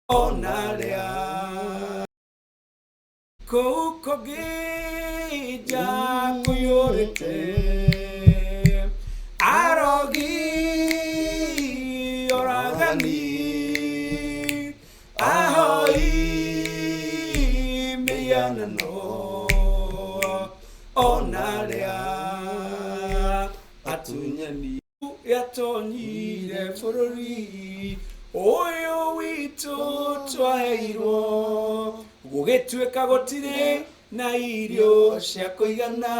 Ona arĩa kũu kũngĩ nja kũiyũrĩte arogi, oragani, ahoi mĩhianano, ona arĩa atunyani. Yatonyire bũrũri ũyũ witũ twaheirwo, gũgĩtuĩka gũtirĩ na irio cia kũigana,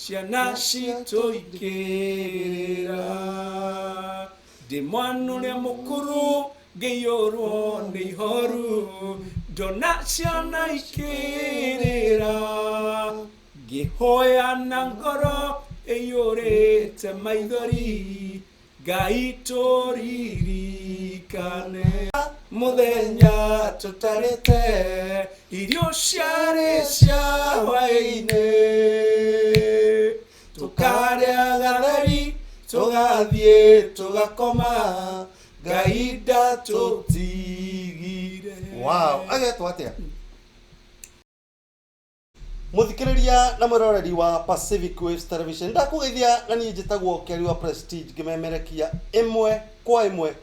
ciana citũ ikĩrĩra. Ndĩ mwana ũrĩa mũkũrũ ngĩiyũrwo nĩ ihoru ndona ciana ikĩrĩra, ngĩhoya na ngoro ĩiyũrĩte maithori, Ngai tũririkane mũthenya tũtarĩte irio ciarĩ cia hwaĩ-inĩ, tũkarĩa gatheri tũgathiĩ tũgakoma, Ngai ndatũtigire. Wow, agetwo atĩa? Mũthikĩrĩria na mwĩroreri wa Pacific Waves Television, ndakũgeithia na niĩ njĩtagwo Keri wa Prestige, ngĩmemerekia ĩmwe kwa ĩmwe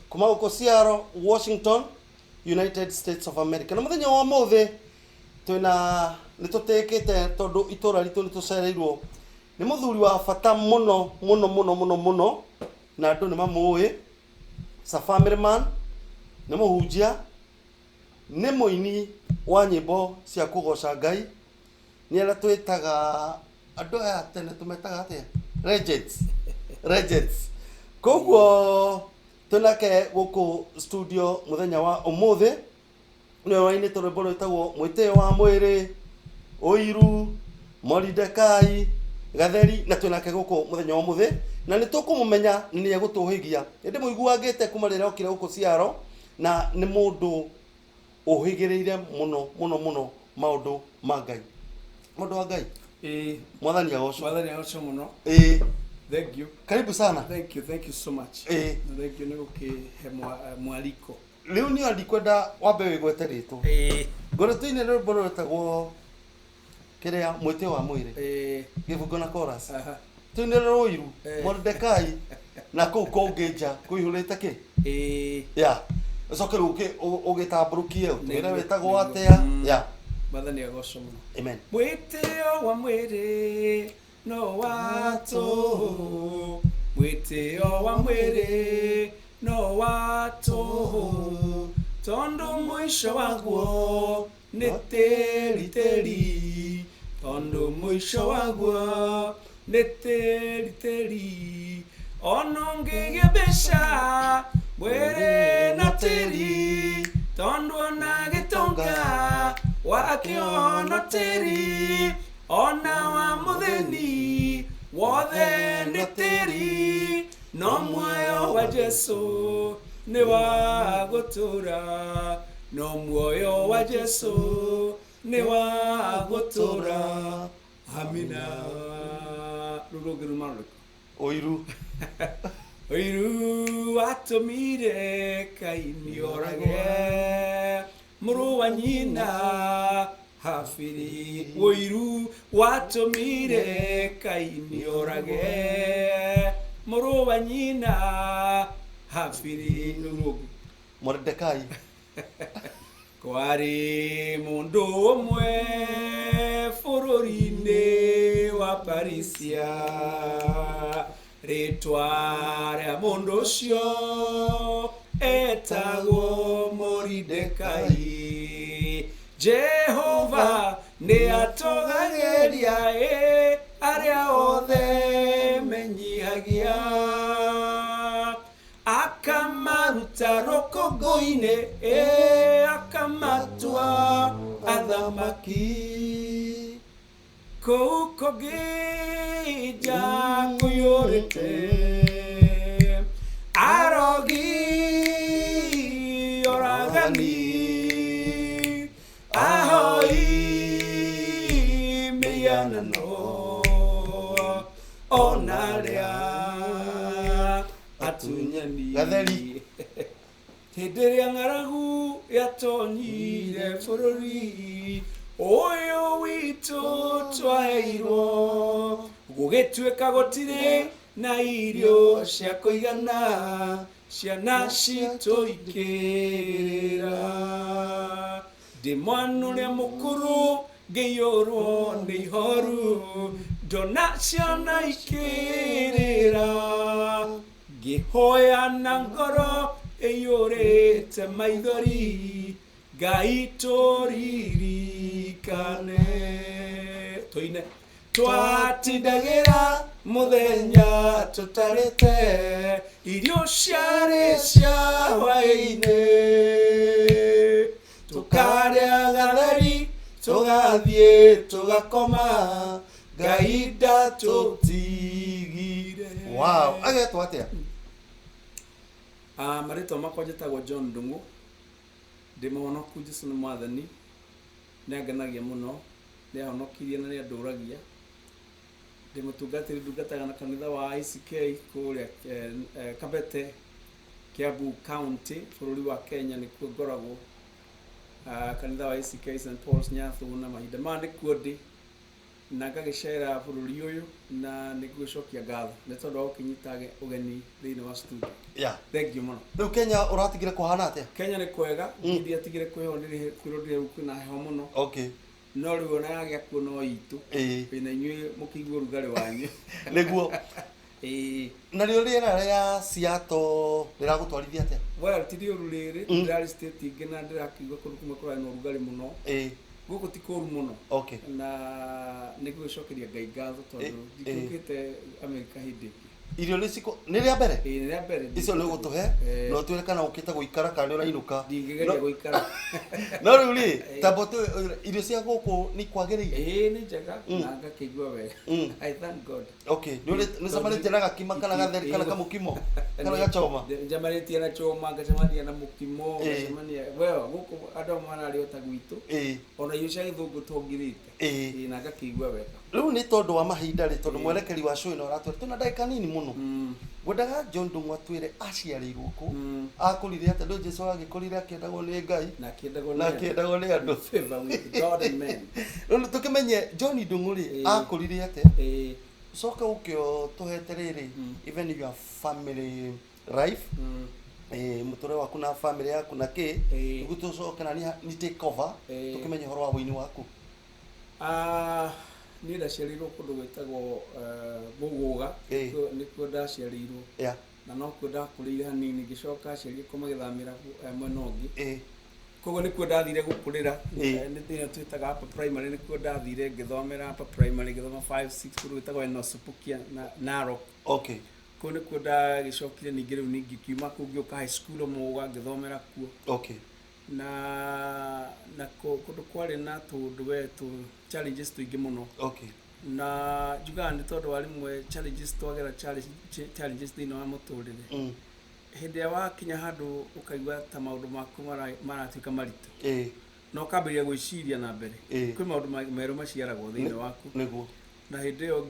kuma gũkũ Seattle, Washington, United States of America. Na mũthenya wa ũmũthĩ twĩna nĩ tũtĩkĩte tondũ itũra ritũ nĩ tũcereirwo nĩ mũthuri wa bata mũno mũno mũno mũno mũno, na andũ nĩ mamũĩ. It's a family man, nĩ mũhunjia, Nĩ mũini wa nyĩmbo cia kũgoca Ngai, nĩ arĩa twĩtaga andũ aya tene tũmetaga atĩa? Legends. Legends. Koguo twĩnake gũkũ studio mũthenya wa ũmũthĩ, nĩwe wainĩte rwĩmbo rwĩtagwo Mwĩtĩo wa Mwĩrĩ, Ũiru, Moridekai, Gatheri, na twĩnake gũkũ mũthenya wa ũmũthĩ, na nĩ tũkũmũmenya na nĩ egũtũhĩgia. Nĩ ndĩmũiguangĩte kuma rĩrĩa okire gũkũ Ciaro, na nĩ mũndũ ũhĩgĩrĩire mũno mũno mũno maũndũ ma Ngai. Mũndũ wa Ngai, Ĩĩ. Mwathani agocwo. Mwathani agocwo mũno. Ĩĩ. Thank you. Karibu sana. Thank you, thank you so much. Ĩĩ. Na thank you nĩ gũkĩhe mwaliko. Rĩu niĩ ndikwenda wambe wĩgwete rĩtwa. Ĩĩ. Ngorwo tũine rwĩmbo rwĩtagwo kĩrĩa mwĩtĩo wa mwĩrĩ. Ĩĩ. Gĩbungo na chorus. Aha. Tũinĩre rũiru, Moridekai, na kũu kũngĩ nja kũihũrĩte kĩ? Ĩĩ. Ya. Ũcoke rĩu ũgĩtambũrũkie ũtwĩre Nĩguo, wĩtagwo nĩguo. atĩa. Ya. Mwathani agocwo mũno. Amen. Mwĩtĩo wa mwĩrĩ no wa tũhũ, mwĩtĩo wa mwĩrĩ no wa tũhũ, tondũ mũico waguo nĩ tĩri tĩri, tondũ mũico waguo nĩ tĩri tĩri. Ona ũngĩgĩa mbeca mwĩrĩ na tĩri, tondũ ona gĩtonga wakĩona tĩri, ona wa mũthĩni wothe nĩ tĩri, no muoyo wa Jesu nĩ wa gũtũra, no muoyo wa Jesu nĩ wa gũtũra. Amina. Rũu rũngĩ ruma rũrĩkũ? Ũiru. Ũiru watũmire Kaini orage mũrũ wa nyina Habili. Ũiru watũmire Kaini orage mũrũ wa nyina Habili. Rũu rũngĩ. Moridekai. Kwarĩ mũndũ ũmwe bũrũri-inĩ wa Parisia, rĩtwa rĩa mũndũ ũcio etagwo Moridekai. Jehova nĩ atũgagĩria ĩ arĩa othe menyihagia, akamaruta rũkũngũ-inĩ ĩ akamatua athamaki. Kũu kũngĩ nja kũiyũrĩte arogi, oragani, ahoi mĩhianano, ona arĩa atunyani. Gatheri. Hĩndĩ ĩrĩa ng'aragu yatonyire bũrũri ũyũ witũ twaheirwo, gũgĩtuĩka gũtirĩ na irio cia kũigana, ciana citũ ikĩrĩra. Ndĩ mwana ũrĩa mũkũrũ ngĩiyũrwo nĩ ihoru, ndona ciana ikĩrĩra, ngĩhoya na ngoro ĩiyũrĩte maithori, Ngai tũririkane. Tũine. Twatindagĩra mũthenya tũtarĩte, irio ciarĩ cia hwaĩ-inĩ, tũkarĩa gatheri tũgathiĩ tũgakoma, Ngai ndatũtigire. Wow, agetwo atĩa? Ah, marĩtwa makwa njĩtagwo John Ndung'u, ndĩ mũhonoku. Jesu nĩ mwathani, nĩ angenagia mũno, nĩ ahonokirie na nĩ andũragia. Ndĩ mũtungatĩri, ndungataga na kanitha wa ICK kũrĩa Kabete, Kiambu County, bũrũri wa Kenya nĩkuo ngoragwo. Ah, kanitha wa ICK St Paul's Nyathuna, mahinda maya nĩkuo ndĩ na ngagĩcera bũrũri ũyũ, na nĩ ngũgĩcokia ngatho nĩ tondũ wa gũkĩnyita ũgeni thĩinĩ wa studio. Thank you mũno. Rĩu Kenya ũratigire kũhana atĩa? Kenya nĩ kwega. Ndiatigire kwĩho kwĩrwo ndĩrĩ kwĩna heho mũno. No rĩu ona yagĩa kuo no itũ. Ĩna inyuĩ mũkĩigua ũrugarĩ wanyu. Nĩguo. Ĩĩ. Narĩo rĩera rĩa Seattle rĩragũtwarithia atĩa? Well, ti rĩũru rĩrĩ. Ndĩrarĩ state ingĩ na ndĩrakĩigua kũndũ kũmwe kũrarĩ na ũrugarĩ mũno. Gũkũ ti kũũru mũno. Na nĩ ngũgĩcokeria Ngai ngatho tondũ ndingĩũkĩte Amerika hĩndĩ ĩngĩ. Irio nĩ cikũ nĩ rĩa mbere? Ĩĩ, nĩ rĩa mbere. Icio nĩ ũgũtũhe na ũtwĩre kana ũkĩte gũikara kana nĩ ũrainũka. Ndingĩgeria gũikara. No rĩu rĩ, tamba ũtwĩre, irio cia gũkũ nĩ ikwagĩrĩire? Ĩĩ, nĩ njega na ngakĩigua wega. I thank God. Okay, nĩ ũcemanĩtie na gakima kana gatheri kana kamũkimo kana gachoma? Njamanĩtie na choma, ngacemania na mũkimo, ngacemania, well, gũkũ andũ amwe mararĩa o ta gwitũ. Ona irio cia gĩthũngũ tongirĩte. Ĩĩ, na ngakĩigua wega. Rĩu nĩ tondũ wa mahinda rĩ, tondũ mwerekeri wa show ĩno aratwĩra twĩna ndagĩka nini mũno, ngwendaga John Ndung'u atwĩre aciarĩirwo kũ, akũrire atĩa, ndũ Jesu agĩkũrire akĩendagwo nĩ Ngai na akĩendagwo na nĩ andũ. Akĩendagwo nĩ andũ. Favor with God and men. Rĩu tũkĩmenye John Ndung'u rĩ, akũrire atĩa, ũcoke ũke ũtũhete rĩrĩ even your family life, mũtũrĩre waku na family yaku na kĩ, nĩguo tũcoke na ni take over, tũkĩmenye ũhoro wa wũini waku. Ah, niĩ ndaciarĩirwo kũndũ gwĩtagwo Mũgũga. Nĩkuo ndaciarĩirwo na nokuo ndakũrĩire hanini, ngĩcoka aciari akwa magĩthamĩra mwena ũngĩ. Koguo nĩkuo ndathire gũkũrĩra. Nĩ thĩna twĩtaga upper primary, nĩkuo ndathire ngĩthomera upper primary, ngĩthoma 5 6 kũndũ gwĩtagwo Enosupukia na Narok. Kũu nĩkuo ndagĩcokire ningĩ, rĩu ningĩ kiuma kũu ngĩũka high school Mũgũga, ngĩthomera kuo. Na kũndũ kwarĩ na tũũndũ we tũ challenges tũingĩ mũno. Na njugaga nĩ tondũ wa rĩmwe challenges twagera challenges thĩinĩ wa mũtũrĩre, hĩndĩ ĩrĩa wakinya handũ ũkaigua ta maũndũ maku maratuĩka maritũ na ũkambĩrĩria gwĩciria na mbere, kwĩ maũndũ merũ maciaragwo thĩinĩ waku. Na hĩndĩ ĩyo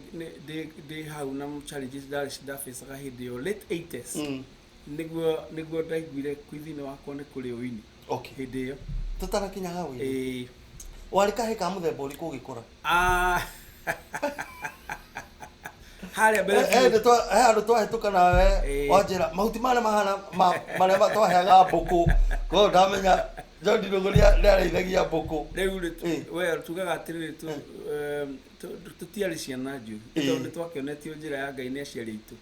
ndĩ hau na challenges ndafacaga hĩndĩ ĩyo late 80s, nĩguo ndaiguire kwĩ thĩinĩ wakwa nĩ kũrĩ ũini. Hĩndĩ ĩyo. Tũtanakinya hau ĩ, warĩ kahĩ ka mũthemba ũrĩkũ ũgĩkũra? Ah. Harĩa mbere He handũ twahĩtũka nawe, wanjĩra mahuti marĩa mahana marĩa twaheaga mbũkũ, koguo ndamenya John Ndung'u nĩarĩithagia mbũkũ. Rĩu rĩ, we tugaga atĩrĩrĩ, tũtiarĩ ciana njũru, tondũ nĩ twakĩonetio njĩra ya Ngai nĩ aciari aitũ.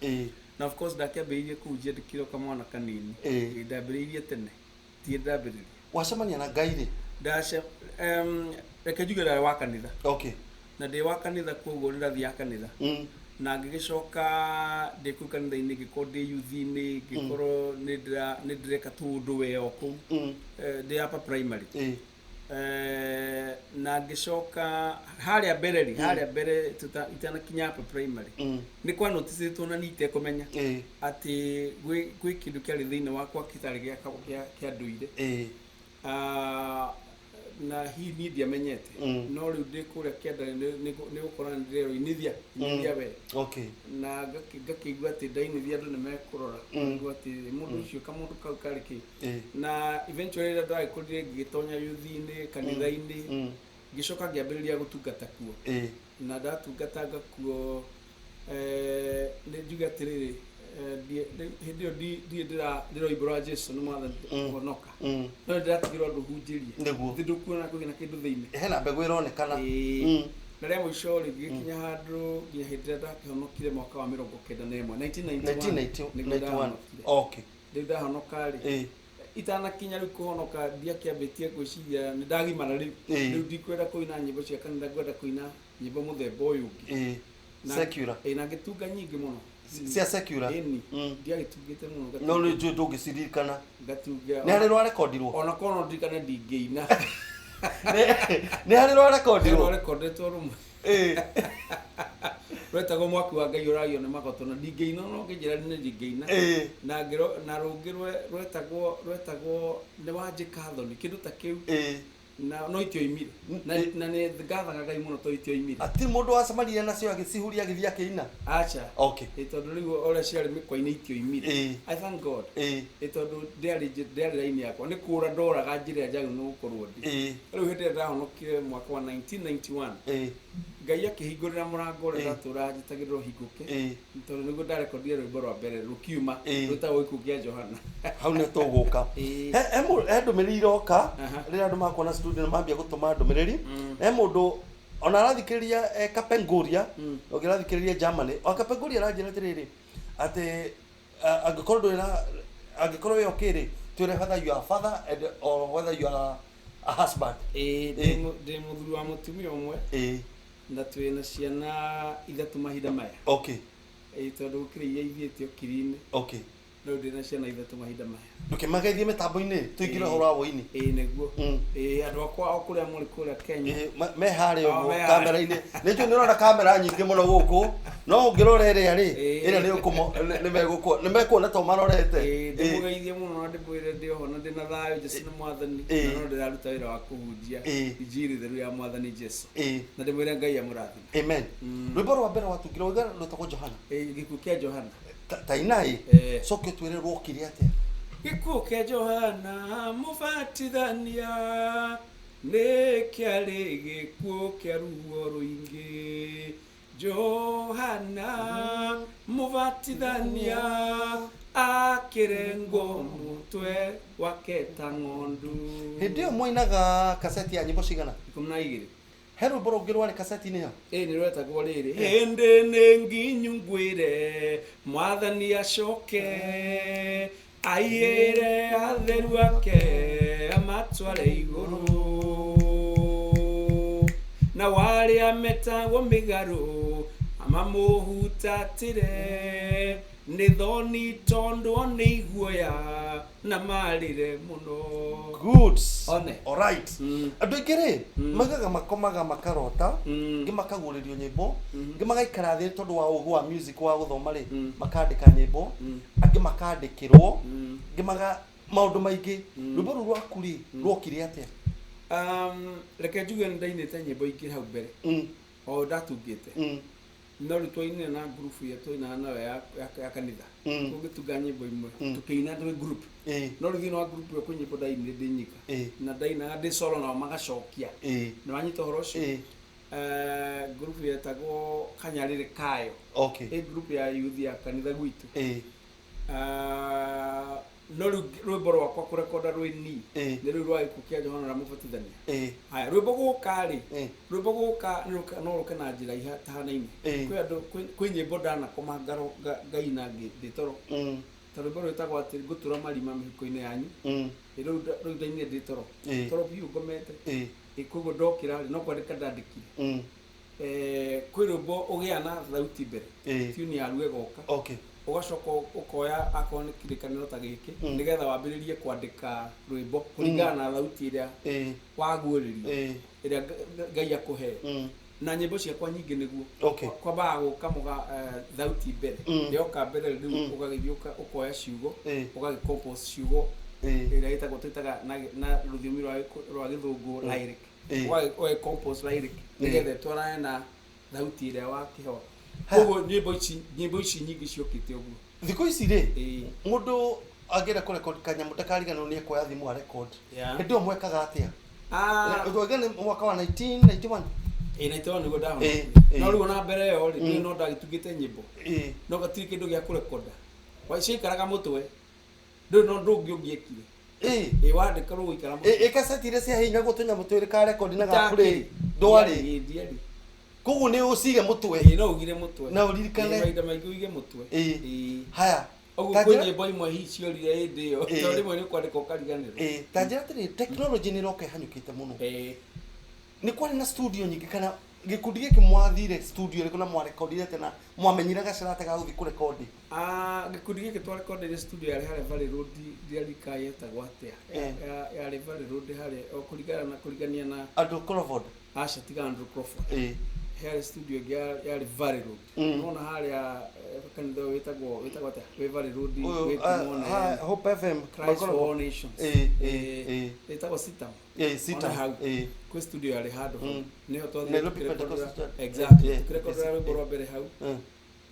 Na of course ndakĩambĩrĩirie kũu njiandĩkirwo kamwana kanini. Ndambĩrĩirie tene, tie ndambĩrĩria. Wacemania na Ngai rĩ? Ndace reke njuge ndarĩ wa kanitha. Na ndĩ wa kanitha, koguo nĩ ndathiaga kanitha. Na ngĩgĩcoka ndĩ kũu kanitha-inĩ ngĩkorwo ndĩ youth-inĩ, ngĩkorwo nĩ ndĩreka tũũndũ we o kũu. Ndĩ upper primary. Na ngĩcoka harĩa mbere rĩ, harĩa mbere itanakinya upper primary, nĩ kwa noticĩtwo na niĩ itekũmenya atĩ gwĩ kĩndũ kĩarĩ thĩinĩ wakwa kĩtarĩ kĩa ndũire. Ah, Na hihi niĩ ndiamenyete, no rĩu ndĩ kũrĩa kĩanda nĩ gũkora nĩ ndĩreroinithia inithia we. Na ngakĩigua atĩ ndainithia andũ nĩ mekũrora. Ngaigua atĩ mũndũ ũcio kamũndũ kau karĩ kĩ. Na eventually rĩrĩa ndagĩkũrire ngĩgĩtonya youth-inĩ kanitha-inĩ, ngĩcoka ngĩambĩrĩria gũtungata kuo. Na ndatungatanga kuo, nĩ njuge atĩrĩrĩ, hĩndĩ ĩyo ndirĩ ndĩroimbũra Jesu nĩ mwathani kũhonoka, no nĩ ndĩratigĩrwo andũ hunjĩrie. Thĩ ndũkuona kũgĩa na kĩndũ thĩinĩ. Hena mbegũ ĩronekana. Ĩĩ. Na rĩa mũico rĩ, ngĩgĩkinya handũ nginya hĩndĩ ĩrĩa ndakĩhonokire mwaka wa 91, 1991. 1991. Nĩguo ndahonokire. Rĩu ndahonoka rĩ, itanakinya rĩu kũhonoka, ndiakĩambĩtie gwĩciria nĩ ndagimara rĩu. Rĩu ndikwenda kũina nyĩmbo cia kanitha, ngwenda kũina nyĩmbo mũthemba ũyũ ũngĩ. Secular. Ĩĩ, na ngĩtunga nyingĩ mũno. Cia secular. Ĩni. Ndiagĩtungĩte mũno. No rĩu njũĩ ndũngĩciririkana. Ngatunga. Nĩ harĩ rwarekondirwo? Ona korwo no ndirikane ndingĩina. Nĩ harĩ rwarekondirwo? Rwarekondetwo rũmwe rwetagwo Mwaki wa Ngai Ũragio nĩ Magoto, na ndingĩina, no ngĩnjĩra nĩ ndingĩina. Na ngĩro na rũngĩ rwetagwo Nĩ Wanjĩka Thoni, kĩndũ ta kĩu. Na no itioimire, na nĩ ngathaga Ngai mũno to itioimire. Atirĩ mũndũ wacemanirie nacio agĩcihuria agĩthiĩ akĩina? Aca. Okay. Ĩ, tondũ rĩu ũrĩa ciarĩ mĩkwa-inĩ itioimire. I thank God. Ĩ, tondũ ndĩarĩ raini yakwa, nĩ kũra ndoraga njĩra ĩrĩa njagĩrĩirwo nĩ gũkorwo ndĩ. Rĩu hĩndĩ ĩrĩa ndahonokire mwaka wa 1991, Ngai akĩhingũrĩra mũrango ũrĩa ndatũraga njĩtagĩrĩra ũhingũke, tondũ nĩguo ndarekondire rwĩmbo rwa mbere rũkiuma, rwĩtagwo Gĩkuũ kĩa Johana. Hau nĩ tũgũka. He ndũmĩrĩri iroka. Rĩrĩa andũ makuona studio nĩ mambia gũtũma ndũmĩrĩri. He mũndũ ona arathikĩrĩria e Kapenguria, ũngĩ arathikĩrĩria Germany. O Kapenguria aranjĩra atĩrĩrĩ, atĩ angĩkorwo ndũrĩ na, angĩkorwo wĩ okay rĩ, twĩre whether you are a father and or whether you are a husband. Ĩĩ, ndĩ mũthuri wa mũtumia ũmwe, na twĩna ciana ithatũ mahinda maya. Ĩĩ, tondũ gũkĩrĩ iria ithiĩte ũkiri-inĩ. No ndĩna ciana ithatũ mahinda maya. Ndũkĩmageithie mĩtambo-inĩ tũingĩre ũhoro wa wũini. Ĩĩ, nĩguo. Ĩĩ, andũ akwa o kũrĩa mũrĩ kũrĩa Kenya. Ĩĩ, me harĩa O, ũguo me harĩa. kamera-inĩ. Nĩ njũĩ nĩ ũrona kamera nyingĩ mũno gũkũ, no ũngĩrora ĩrĩa rĩ, ĩrĩa nĩ nĩ mekuona to marorete. Ĩĩ, ndĩmũgeithie mũno na ndĩmwĩre ndĩ oho na ndĩna thayũ, Jesu nĩ mwathani, na no ndĩraruta wĩra wa kũhunjia injiri theru ya mwathani Jesu. Na ndĩmwĩre Ngai amũrathime. Amen. Rwĩmbo rwa mbere watungire wauga rwĩtagwo Johana. Ĩĩ, Gĩkuũ kĩa Johana. Ta inai, coke ũtwĩre rwokire atĩa. Gĩkuũ kĩa Johana Mũbatithania nĩ kĩarĩ gĩkuũ kĩa ruo rũingĩ. Johana Mũbatithania akĩrengwo mũtwe wake ta ng'ondu. Hĩndĩ ĩyo mwainaga kaseti ya nyĩmbo cigana? 12. He rwĩmbo rũngĩ rwarĩ kaseti-inĩ ĩyo? Ĩĩ, nĩ rwetagwo rĩrĩ, Hĩndĩ nĩ nginyu ngwĩre mwathani acoke, aiyĩre atheru ake amatware igũrũ, na warĩa metagwo mĩgarũ amamũhutatĩre, nĩ thoni tondũ nĩ iguoya na marĩre mũno. Good. One. All right. Andũ aingĩ rĩ, maugaga makomaga makarota, angĩ makagũrĩrio nyĩmbo, angĩ magaikara thĩ tondũ wa ũgĩ wa music wa gũthoma rĩ, makandĩka nyĩmbo, angĩ makandĩkĩrwo, angĩ maga maũndũ maingĩ. Rwĩmbo rũu rwaku rĩ, rwokire atĩa? Reke njuge nĩ ndainĩte nyĩmbo ingĩ hau mbere, o ndatungĩte, no rĩu twainire na group ĩrĩa twainaga nayo ya kanitha, tũgĩtunga nyĩmbo imwe, tũkĩina twĩ group. No rĩu thĩinĩ wa group ĩyo kwĩ nyĩmbo ndainire ndĩ nyika, na ndainaga ndĩ solo nao magacokia. Nĩ wanyita ũhoro ũcio? Group yetagwo Kanyarĩrĩ Kayo. Ĩ group ya youth ya kanitha gwitũ. No rĩu rwĩmbo rwakwa kũrekonda rwĩ ni nĩ rĩu rwa Gĩkuũ kĩa Johana ũrĩa Mũbatithania. Haya, rwĩmbo gũka rĩ, rwĩmbo gũka no rũke na njĩra itahanaine. Kwĩ andũ, kwĩ nyĩmbo ndanakoma ngaina ndĩ toro. Ta rwĩmbo rwĩtagwo atĩ Ngũtura Marima Mĩhuko-inĩ Yanyu. Ĩ, rĩu ndainire ndĩ toro. Toro biũ ngomete. Ĩ, koguo ndokĩra rĩ, no kwandĩka ndandĩkire. Kwĩ rwĩmbo ũgĩa na thauti mbere. Tune ya ruo ĩgoka. Ũgacoka ũkoya akorwo nĩ kĩrĩkanĩro ta gĩkĩ, nĩgetha wambĩrĩrie kwandĩka rwĩmbo kũringana na thauti ĩrĩa waguũrĩrio, ĩrĩa Ngai akũhe. Na nyĩmbo ciakwa nyingĩ nĩguo. Kwambaga gũka mũga thauti mbere. Yoka mbere rĩu ũgagĩthiĩ ũkoya ciugo, ũgagĩ-compose ciugo. Ĩrĩa ĩtagwo twĩtaga na rũthiomi rwa gĩthũngũ lyric. Ũgagĩ compose lyric nĩgetha ĩtwarane na thauti ĩrĩa wakĩhoa. Koguo nyĩmbo ici nyingĩ ciokĩte ũguo. Thikũ ici rĩ, mũndũ angĩenda kũrecord kanyamũ ndakariganĩrwo nĩ ekuoya thimũ a record. Hĩndĩ ĩyo mwekaga atĩa? Twauga nĩ mwaka wa 1991. Ĩ, na itoro nĩguo ndahona. No rĩu ona mbere ĩyo rĩ, no ndagĩtungĩte nyĩmbo, no gatirĩ kĩndũ gĩa kũrekonda, ciaikaraga mũtwe, ndũrĩ na ũndũ ũngĩ ũngĩekire. Ĩ, wandĩka rũgũikara mũtwe. Ĩ kaseti iria ciahihinyagwo tũnyamũ twĩrĩ ka record na ga play ndwarĩ? Ĩ, ndiarĩ. Koguo nĩ ũcige mũtwe. Ĩ, no ũgire mũtwe. Na ũririkane. Ĩ, mahinda maingĩ ũige mũtwe. Ĩ. Haya. Ũguo Ta kwĩ njĩra- nyĩmbo imwe hihi ciorire hĩndĩ ĩyo, tondũ rĩmwe nĩ ũkwandĩka ũkariganĩrwo. Ĩ, ta njĩra atĩrĩrĩ, technology nĩ ĩroka ĩhanyũkĩte mũno. Nĩ kwarĩ na studio nyingĩ kana gĩkundi gĩkĩ mwathire studio ĩrĩkũ na mwarekondire atĩa na mwamenyire gacĩra atĩa ga gũthiĩ kũrekondi? Ah, gĩkundi gĩkĩ twarekondeire studio yarĩ harĩa Valley Road, ndiarika yetagwo atĩa. Yarĩ Valley Road harĩa o kũringana na kũringania na Andũ Crawford? Aca, tiga Andrew Crawford. Harĩ studio ĩngĩ yarĩ Valley Road. Nona harĩa kanitha ũyũ wĩtagwo atĩa wĩ Valley Road? Ũyũ, wĩ ngumo nene. Hope FM. Christ for All Nations. Ĩtagwo Sitam. Sita. Ona hau kwĩ studio yarĩ handũ hau. Nĩho twathire Nairobi tũkĩrekondera. Pentecostal. Exactly, tũkĩrekondera rwĩmbo rwa mbere hau.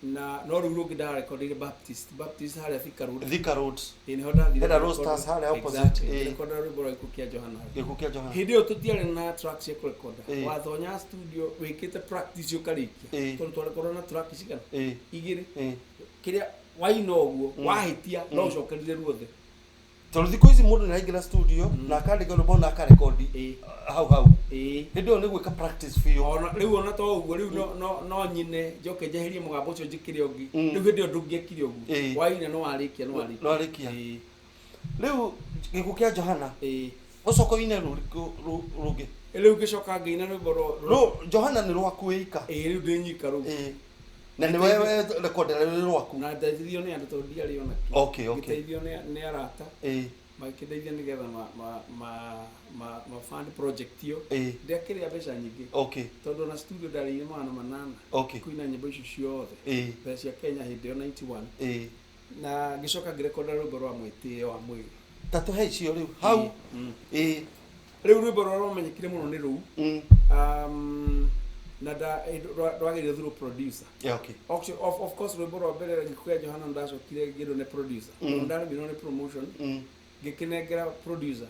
Na no rĩu rũngĩ ndarekondeire Baptist harĩa Thika Road. Thika Road. Ĩ, nĩho ndathire Hena kũrekonda- Roasters harĩa opposite. Exactly, ngĩrekondera rwĩmbo rwa Gĩkuũ kĩa Johana hau. Gĩkuũ kĩa Johana. Hĩndĩ ĩyo tũtiarĩ na track cia kũrekonda. Wathonya studio wĩkĩte practice ũkarĩkia, tondũ twarekonda na track cigana? Igĩrĩ. Kĩrĩa waina ũguo, wahĩtia no ũcokerire ruothe. Tondũ thikũ ici mũndũ nĩ araingĩra studio na akandĩka rwĩmbo na akarekondi hau hau. Hĩndĩ ĩyo nĩ gwĩka practice biũ. Ona rĩu, ona to ũguo, rĩu no nyine njoke njeherie mũgambo ũcio njĩkĩre ũngĩ. Rĩu hĩndĩ ĩyo ndũngĩekire ũguo. Waina no warĩkia, no warĩkia. No warĩkia. Rĩu Gĩkuũ kĩa Johana, ũcoka ũine rũrĩkũ rũngĩ? Rĩu ngĩcoka ngĩina rwĩmbo rwa Johana nĩ rwaku wĩika? Ĩ, rĩu ndĩ nyika rĩu. Na nĩ wewe rekondera rũrĩ rwaku? Na ndeithirio nĩ andũ tondũ ndiarĩ ona kĩ. Ngĩteithio nĩ arata, magĩkĩndeithia nĩgetha ma fund project ĩyo. Ndiakĩrĩa mbeca nyingĩ, tondũ ona studio ndarĩire 800 kũina nyĩmbo icio ciothe, mbeca cia Kenya hĩndĩ ĩyo 91. Na ngĩcoka ngĩrekonda rwĩmbo rwa Mwĩtĩo wa Mwĩrĩ. Ta tũhe icio rĩu hau. Rĩu rwĩmbo rũrĩa rwamenyekire mũno nĩ rũu, na rwagerio through producer. Actually, of course rwĩmbo rwa mbere Gĩkuũ kĩa Johana ndacokire ngĩrwo nĩ producer, tondũ ndaremirwo nĩ promotion, ngĩkĩnengera producer,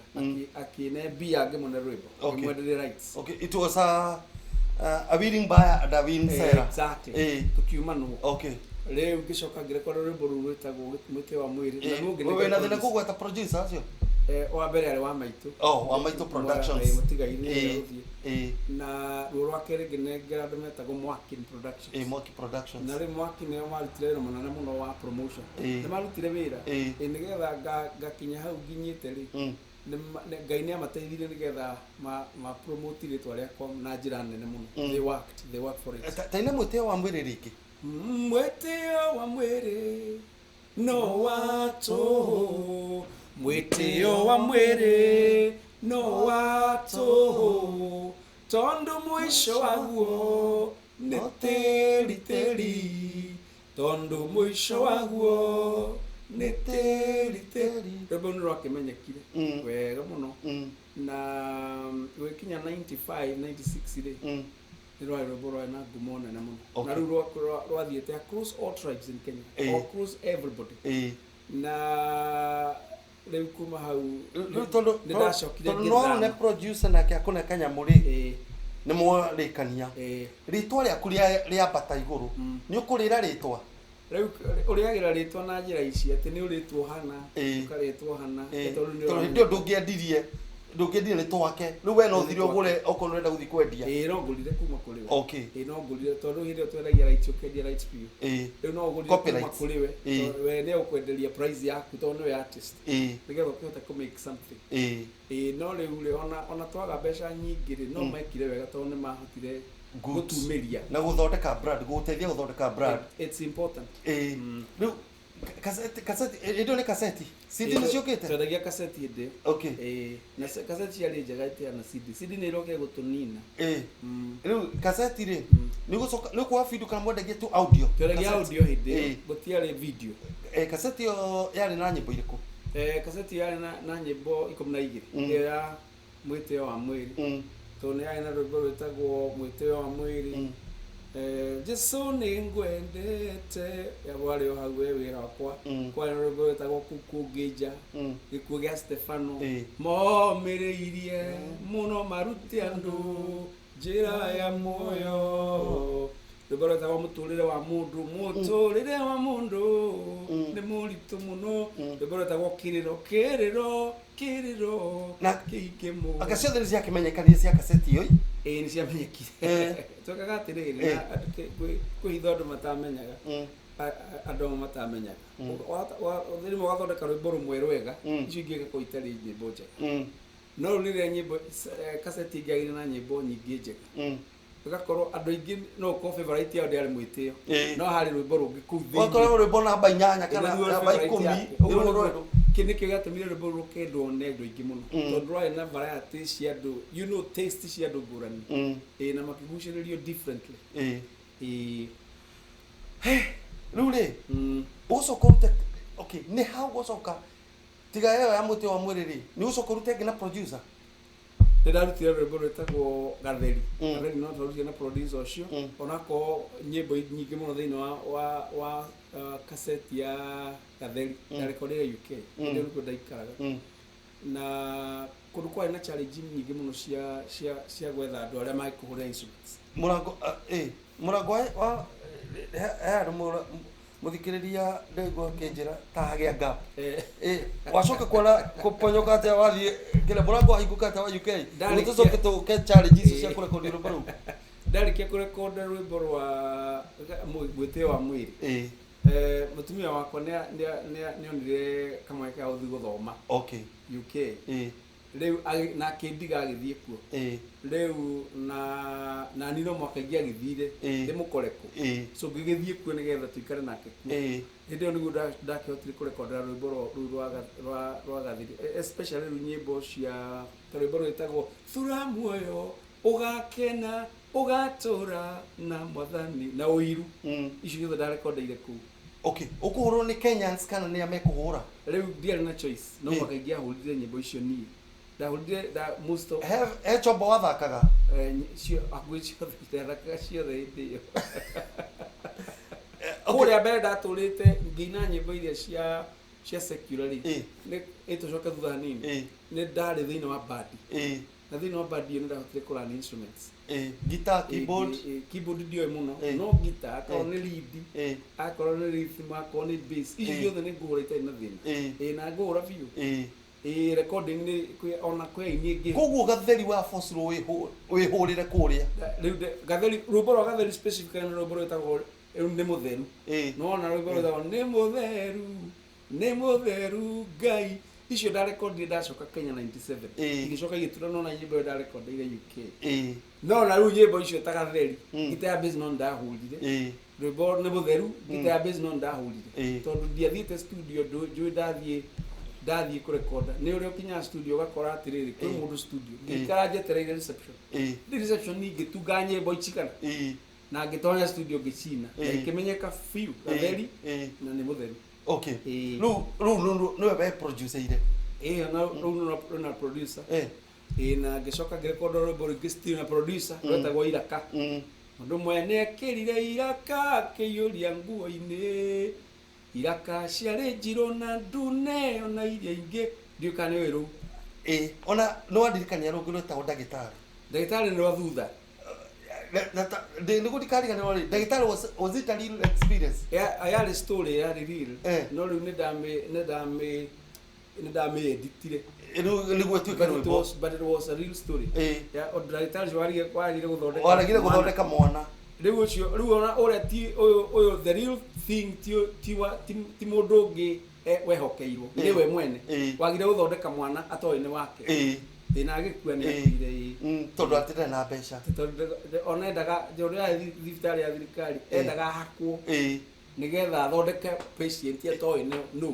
akĩne mbia ngĩmũne rwĩmbo, ngĩmwenderia rights. Okay, it was a willing buyer and a willing seller. Exactly. Tukiumanwo. Rĩu ngĩcoka ngĩrekonda rwĩmbo rũu rwĩtagwo Mwĩtĩo wa Mwĩrĩ, na ruo ngĩnengera Wĩna thĩna producer. kũgweta producer acio? Wa mbere arĩ wa Maitũ. Oh, wa Maitũ Productions. Mũtigairĩ gũthiĩ. Na ruo rwa kerĩ ngĩnengera andũ metagwo Mwakin Productions. Mwaki Productions. Na rĩu Mwaki nĩo marutire wĩra mũnene mũno wa promotion. Nĩ marutire wĩra. Ĩ, nĩgetha ngakinya hau nginyĩte rĩ, Ngai nĩ amateithirie nĩgetha ma promote rĩtwa rĩakwa na njĩra nene mũno. They worked for it. Ta ina Mwĩtĩo wa Mwĩrĩ rĩngĩ. Mwĩtĩo wa mwĩrĩ no wa tũhũ, mwĩtĩo wa mwĩrĩ no wa tũhũ, tondũ mũico waguo nĩ tĩri tĩri, tondũ mũico waguo nĩ tĩri tĩri. Rwĩmbo nĩ rwakĩmenyekire wega mũno, na gwĩkinya 95 96 rĩ, nĩ rwarĩ rwĩmbo rwarĩ na ngumo nene mũno. Na rĩu rwathiĩte across all tribes in Kenya, across everybody. Na rĩu kuma hau Rĩu tondũ nĩ ndacokire tondũ no ngĩthama. nĩ producer nake akũne kanyamũ rĩ, nĩ mwarĩkania, rĩtwa rĩaku rĩambata igũrũ, nĩ ũkũrĩra rĩtwa? Rĩu ũrĩagĩra rĩtwa na njĩra ici atĩ nĩ ũrĩtwo hana, ũkarĩtwo hana, tondũ nĩ Tondũ hĩndĩ ĩyo ndũngĩendirie nĩ twake, rĩu we no ũthire ũgũre okorwo ũrenda gũthiĩ kwendia. Ĩ, no ngũrire kuma kũrĩ we. Ĩ, no ngũrire, tondũ hĩndĩ ĩyo twendagia rights, ũkendia rights biũ. Rĩu no ũgũrire kuma Copyrights. kũrĩ we, tondũ we nĩ egũkwenderia price yaku, tondũ nĩwe artist, nĩgetha ũkĩhote kũ make something. Ĩ, no rĩu rĩ, ona twaga mbeca nyingĩ rĩ, no mekire wega tondũ nĩ mahotire Good. gũtumĩria. Na gũthondeka brand, gũgũteithia gũthondeka brand. It's important. Rĩu kaseti hĩndĩ ĩyo nĩ kaseti, CD nĩ ciũkĩte? Twendagia kaseti hĩndĩ ĩyo. Ĩ, na kaseti ciarĩ njega ĩtĩa na CD. CD nĩ ĩrokire gũtũnina. Rĩu kaseti rĩ, nĩ gũcoka nĩ kuoya video kana mwendagia tu audio? Twendagia Kaseti. audio hĩndĩ ĩyo, gũtiarĩ video. Kaseti ĩyo yarĩ na nyĩmbo irĩkũ? Kaseti yarĩ na nyĩmbo 12. Ĩyo ya mwĩtĩo wa mwĩrĩ, tondũ nĩ yarĩ na rwĩmbo rwĩtagwo Mwĩtĩo wa Mwĩrĩ. Jesu nĩ ngwendete, warĩ o hau we wĩra wakwa. Kwarĩ na rwĩmbo rwĩtagwo Kũngĩnja, Gĩkuũ gĩa Stefano, momĩrĩirie mũno marute andũ njĩra ya muoyo, rwĩmbo rwĩtagwo Mũtũrĩre wa Mũndũ, mũtũrĩre wa mũndũ nĩ mũritũ mũno, rwĩmbo rwĩtagwo Kĩrĩro, kĩrĩro, kĩrĩro kĩingĩ mũno. Anga ciothe nĩ ciakĩmenyekanie cia kaseti ĩyo? Ĩĩ, nĩ ciamenyekire. Twekaga atĩrĩrĩ, na kwĩ hitho andũ matamenyaga, andũ amwe matamenyaga. Rĩmwe ũgathondeka rwĩmbo rũmwe rwega, icio ingĩ igakorwo itarĩ nyĩmbo njega. No rĩu rĩrĩa nyĩmbo kaseti ĩngĩagĩire na nyĩmbo nyingĩ njega, ĩgakorwo andũ aingĩ no ũkorwo favorite yao ndĩarĩ mwĩtĩo, no harĩ rwĩmbo rũngĩ kũu thĩinĩ. Wakorwo rwĩmbo namba 8 kana Nĩguo namba favorite 10. yake. Nĩruo rwendwo. Kĩ nĩkĩo gĩatũmire rwĩmbo rũrũ rũkendwo nĩ andũ aingĩ mũno, tondũ rwarĩ na variety cia andũ, taste cia andũ ngũrani. Ĩĩ, na makĩgucĩrĩrio differently. Ĩĩ. Rĩu rĩ, ũgũcoka ũrute, okay, nĩ ha ũgũcoka tiga ĩyo ya Mũtĩ wa Mwĩrĩ rĩ, nĩ ũgũcoka ũrute ĩngĩ na producer? Nĩ ndarutire rwĩmbo rwĩtagwo Gatheri. Gatheri no twarutire na producer ũcio. Onakorwo nyĩmbo nyingĩ mũno thĩinĩ wa kaseti ya Gatheri ndarekodire UK. Hĩndĩ ĩyo nĩkuo ndaikaraga, na kũndũ kwarĩ na challenge nyingĩ mũno cia gwetha andũ arĩa mangĩkũhũrĩra instruments. Mũrango, mũrango wa he handũ mũthikĩrĩria ndaigua akĩnjĩra ta hagĩa gap. Wacoka kuona kũponyoka atĩa, wathiĩ kĩrĩa mũrango wahingũka atĩa wa UK? Ndarĩkia- Nĩ tũcoke tũke challenge icio cia kũrekondi rwĩmbo rũu. Ndarĩkia kũrekonda rwĩmbo rwa Mwĩtĩo wa Mwĩrĩ, mũtumia wakwa nĩonire kamweke ga gũthiĩ gũthoma UK. Rĩu na akĩndiga agĩthiĩ kuo. Rĩu na niĩ no mwaka ingĩagĩthire ndĩmũkore kũ. So ngĩgĩthiĩ kuo nĩgetha tũikare nake kuo. Hĩndĩ ĩyo nĩguo ndakĩhotire kũrekondera rwĩmbo rũu rwa Gathiri, especially rĩu nyĩmbo cia ta rwĩmbo rwĩtagwo Thura Muoyo Ũgakena Ũgatũra na Mwathani na Ũiru. Icio ciothe ndarekondeire kũu. Okay, ũkũhũrwo nĩ Kenyans kana nĩ a mekũhũra? Rĩu ndiarĩ na choice, no mwaka ingĩahũrire nyĩmbo icio niĩ ndahũrire most of He chombo wathakaga? Hakuhĩ ciothe ndathakaga ciothe hĩndĩ ĩyo. Kũrĩa mbere ndatũrĩte ngĩina nyĩmbo iria cia secular rĩ, nĩ ĩtũcoke thutha hanini, nĩ ndarĩ thĩinĩ wa bandi, na thĩinĩ wa bandi ĩyo nĩ ndahotire kũrun instruments. Guitar, keyboard? Keyboard ndioĩ mũno, no guitar, akorwo nĩ lead, akorwo nĩ rhythm, akorwo nĩ bass, icio ciothe nĩ ngũhũra itarĩ na thĩna. Ĩĩ, na ngũhũra biũ. Ĩĩ, recording nĩ ona kwĩ aini ĩngĩ. Koguo Gatheri wa bocirwo wĩhũrĩre kũrĩa? Rĩu Gatheri, rwĩmbo rwa Gatheri specifically nĩ rwĩmbo rwĩtagwo rĩu Nĩ Mũtheru. Nĩwona rwĩmbo rwĩtagwo Nĩ Mũtheru, Nĩ Mũtheru Ngai, icio ndarekondire ndacoka Kenya 97. Igĩcoka igĩturana na nyĩmbo ĩyo ndarekondeire UK. No na rĩu nyĩmbo icio ta Gatheri, guitar ya bass no ndahũrire, rwĩmbo Nĩ Mũtheru, guitar ya bass no ndahũrire, tondũ ndiathiĩte studio njũĩ ndathiĩ kũrekonda nĩ ũrĩa ũkinyaga studio ũgakora atĩrĩrĩ, kwĩ mũndũ studio. Ngĩikara njetereire reception, rĩu reception ngĩtunga nyĩmbo icigana na ngĩtonya studio ngĩcina na ikĩmenyeka biũ, Gatheri na Nĩ Mũtheru. Rĩu nĩwe we produceire? Ĩĩ, na rĩu na producer. Ĩĩ, na ngĩcoka ngĩrekonda rwĩmbo rũngĩ still na producer rwetagwo Iraka. Mũndũ ũmwe nĩekĩrire iraka akĩiyũria nguo-inĩ, iraka ciarĩ njirũ na ndune ona iria ingĩ. Ndiũĩ kana nĩũĩ rũu. Ĩĩ, ona nĩ wandirikania rũngĩ rwĩtagwo Ndagĩtarĩ. Ndagĩtarĩ nĩ rwa thutha. Nĩguo ndikariganĩrwo rĩ, Ndagĩtarĩ, was it a real experience? Yarĩ story, yarĩ real. No rĩu nĩ ndamĩ editire. Rĩu nĩguo ĩtuĩke But it rwĩmbo. was, but it was a real story. Ya o ndagĩtarĩ ũcio warigire gũthondeka Waregire mwana. gũthondeka mwana. Rĩu ũcio rĩu ona ũrĩa ti ũyũ the real thing ti mũndũ ũngĩ wehokeirwo, nĩwe mwene wagire gũthondeka mwana atoĩ nĩ wake. Ĩ, na agĩkua, nĩ akuire, ĩ. Tondũ atirĩ na mbeca. Tondũ ona endaga, tondũ yarĩ thibitarĩ ya thirikari, endaga ahakwo nĩgetha athondeke patient atoĩ nĩ no.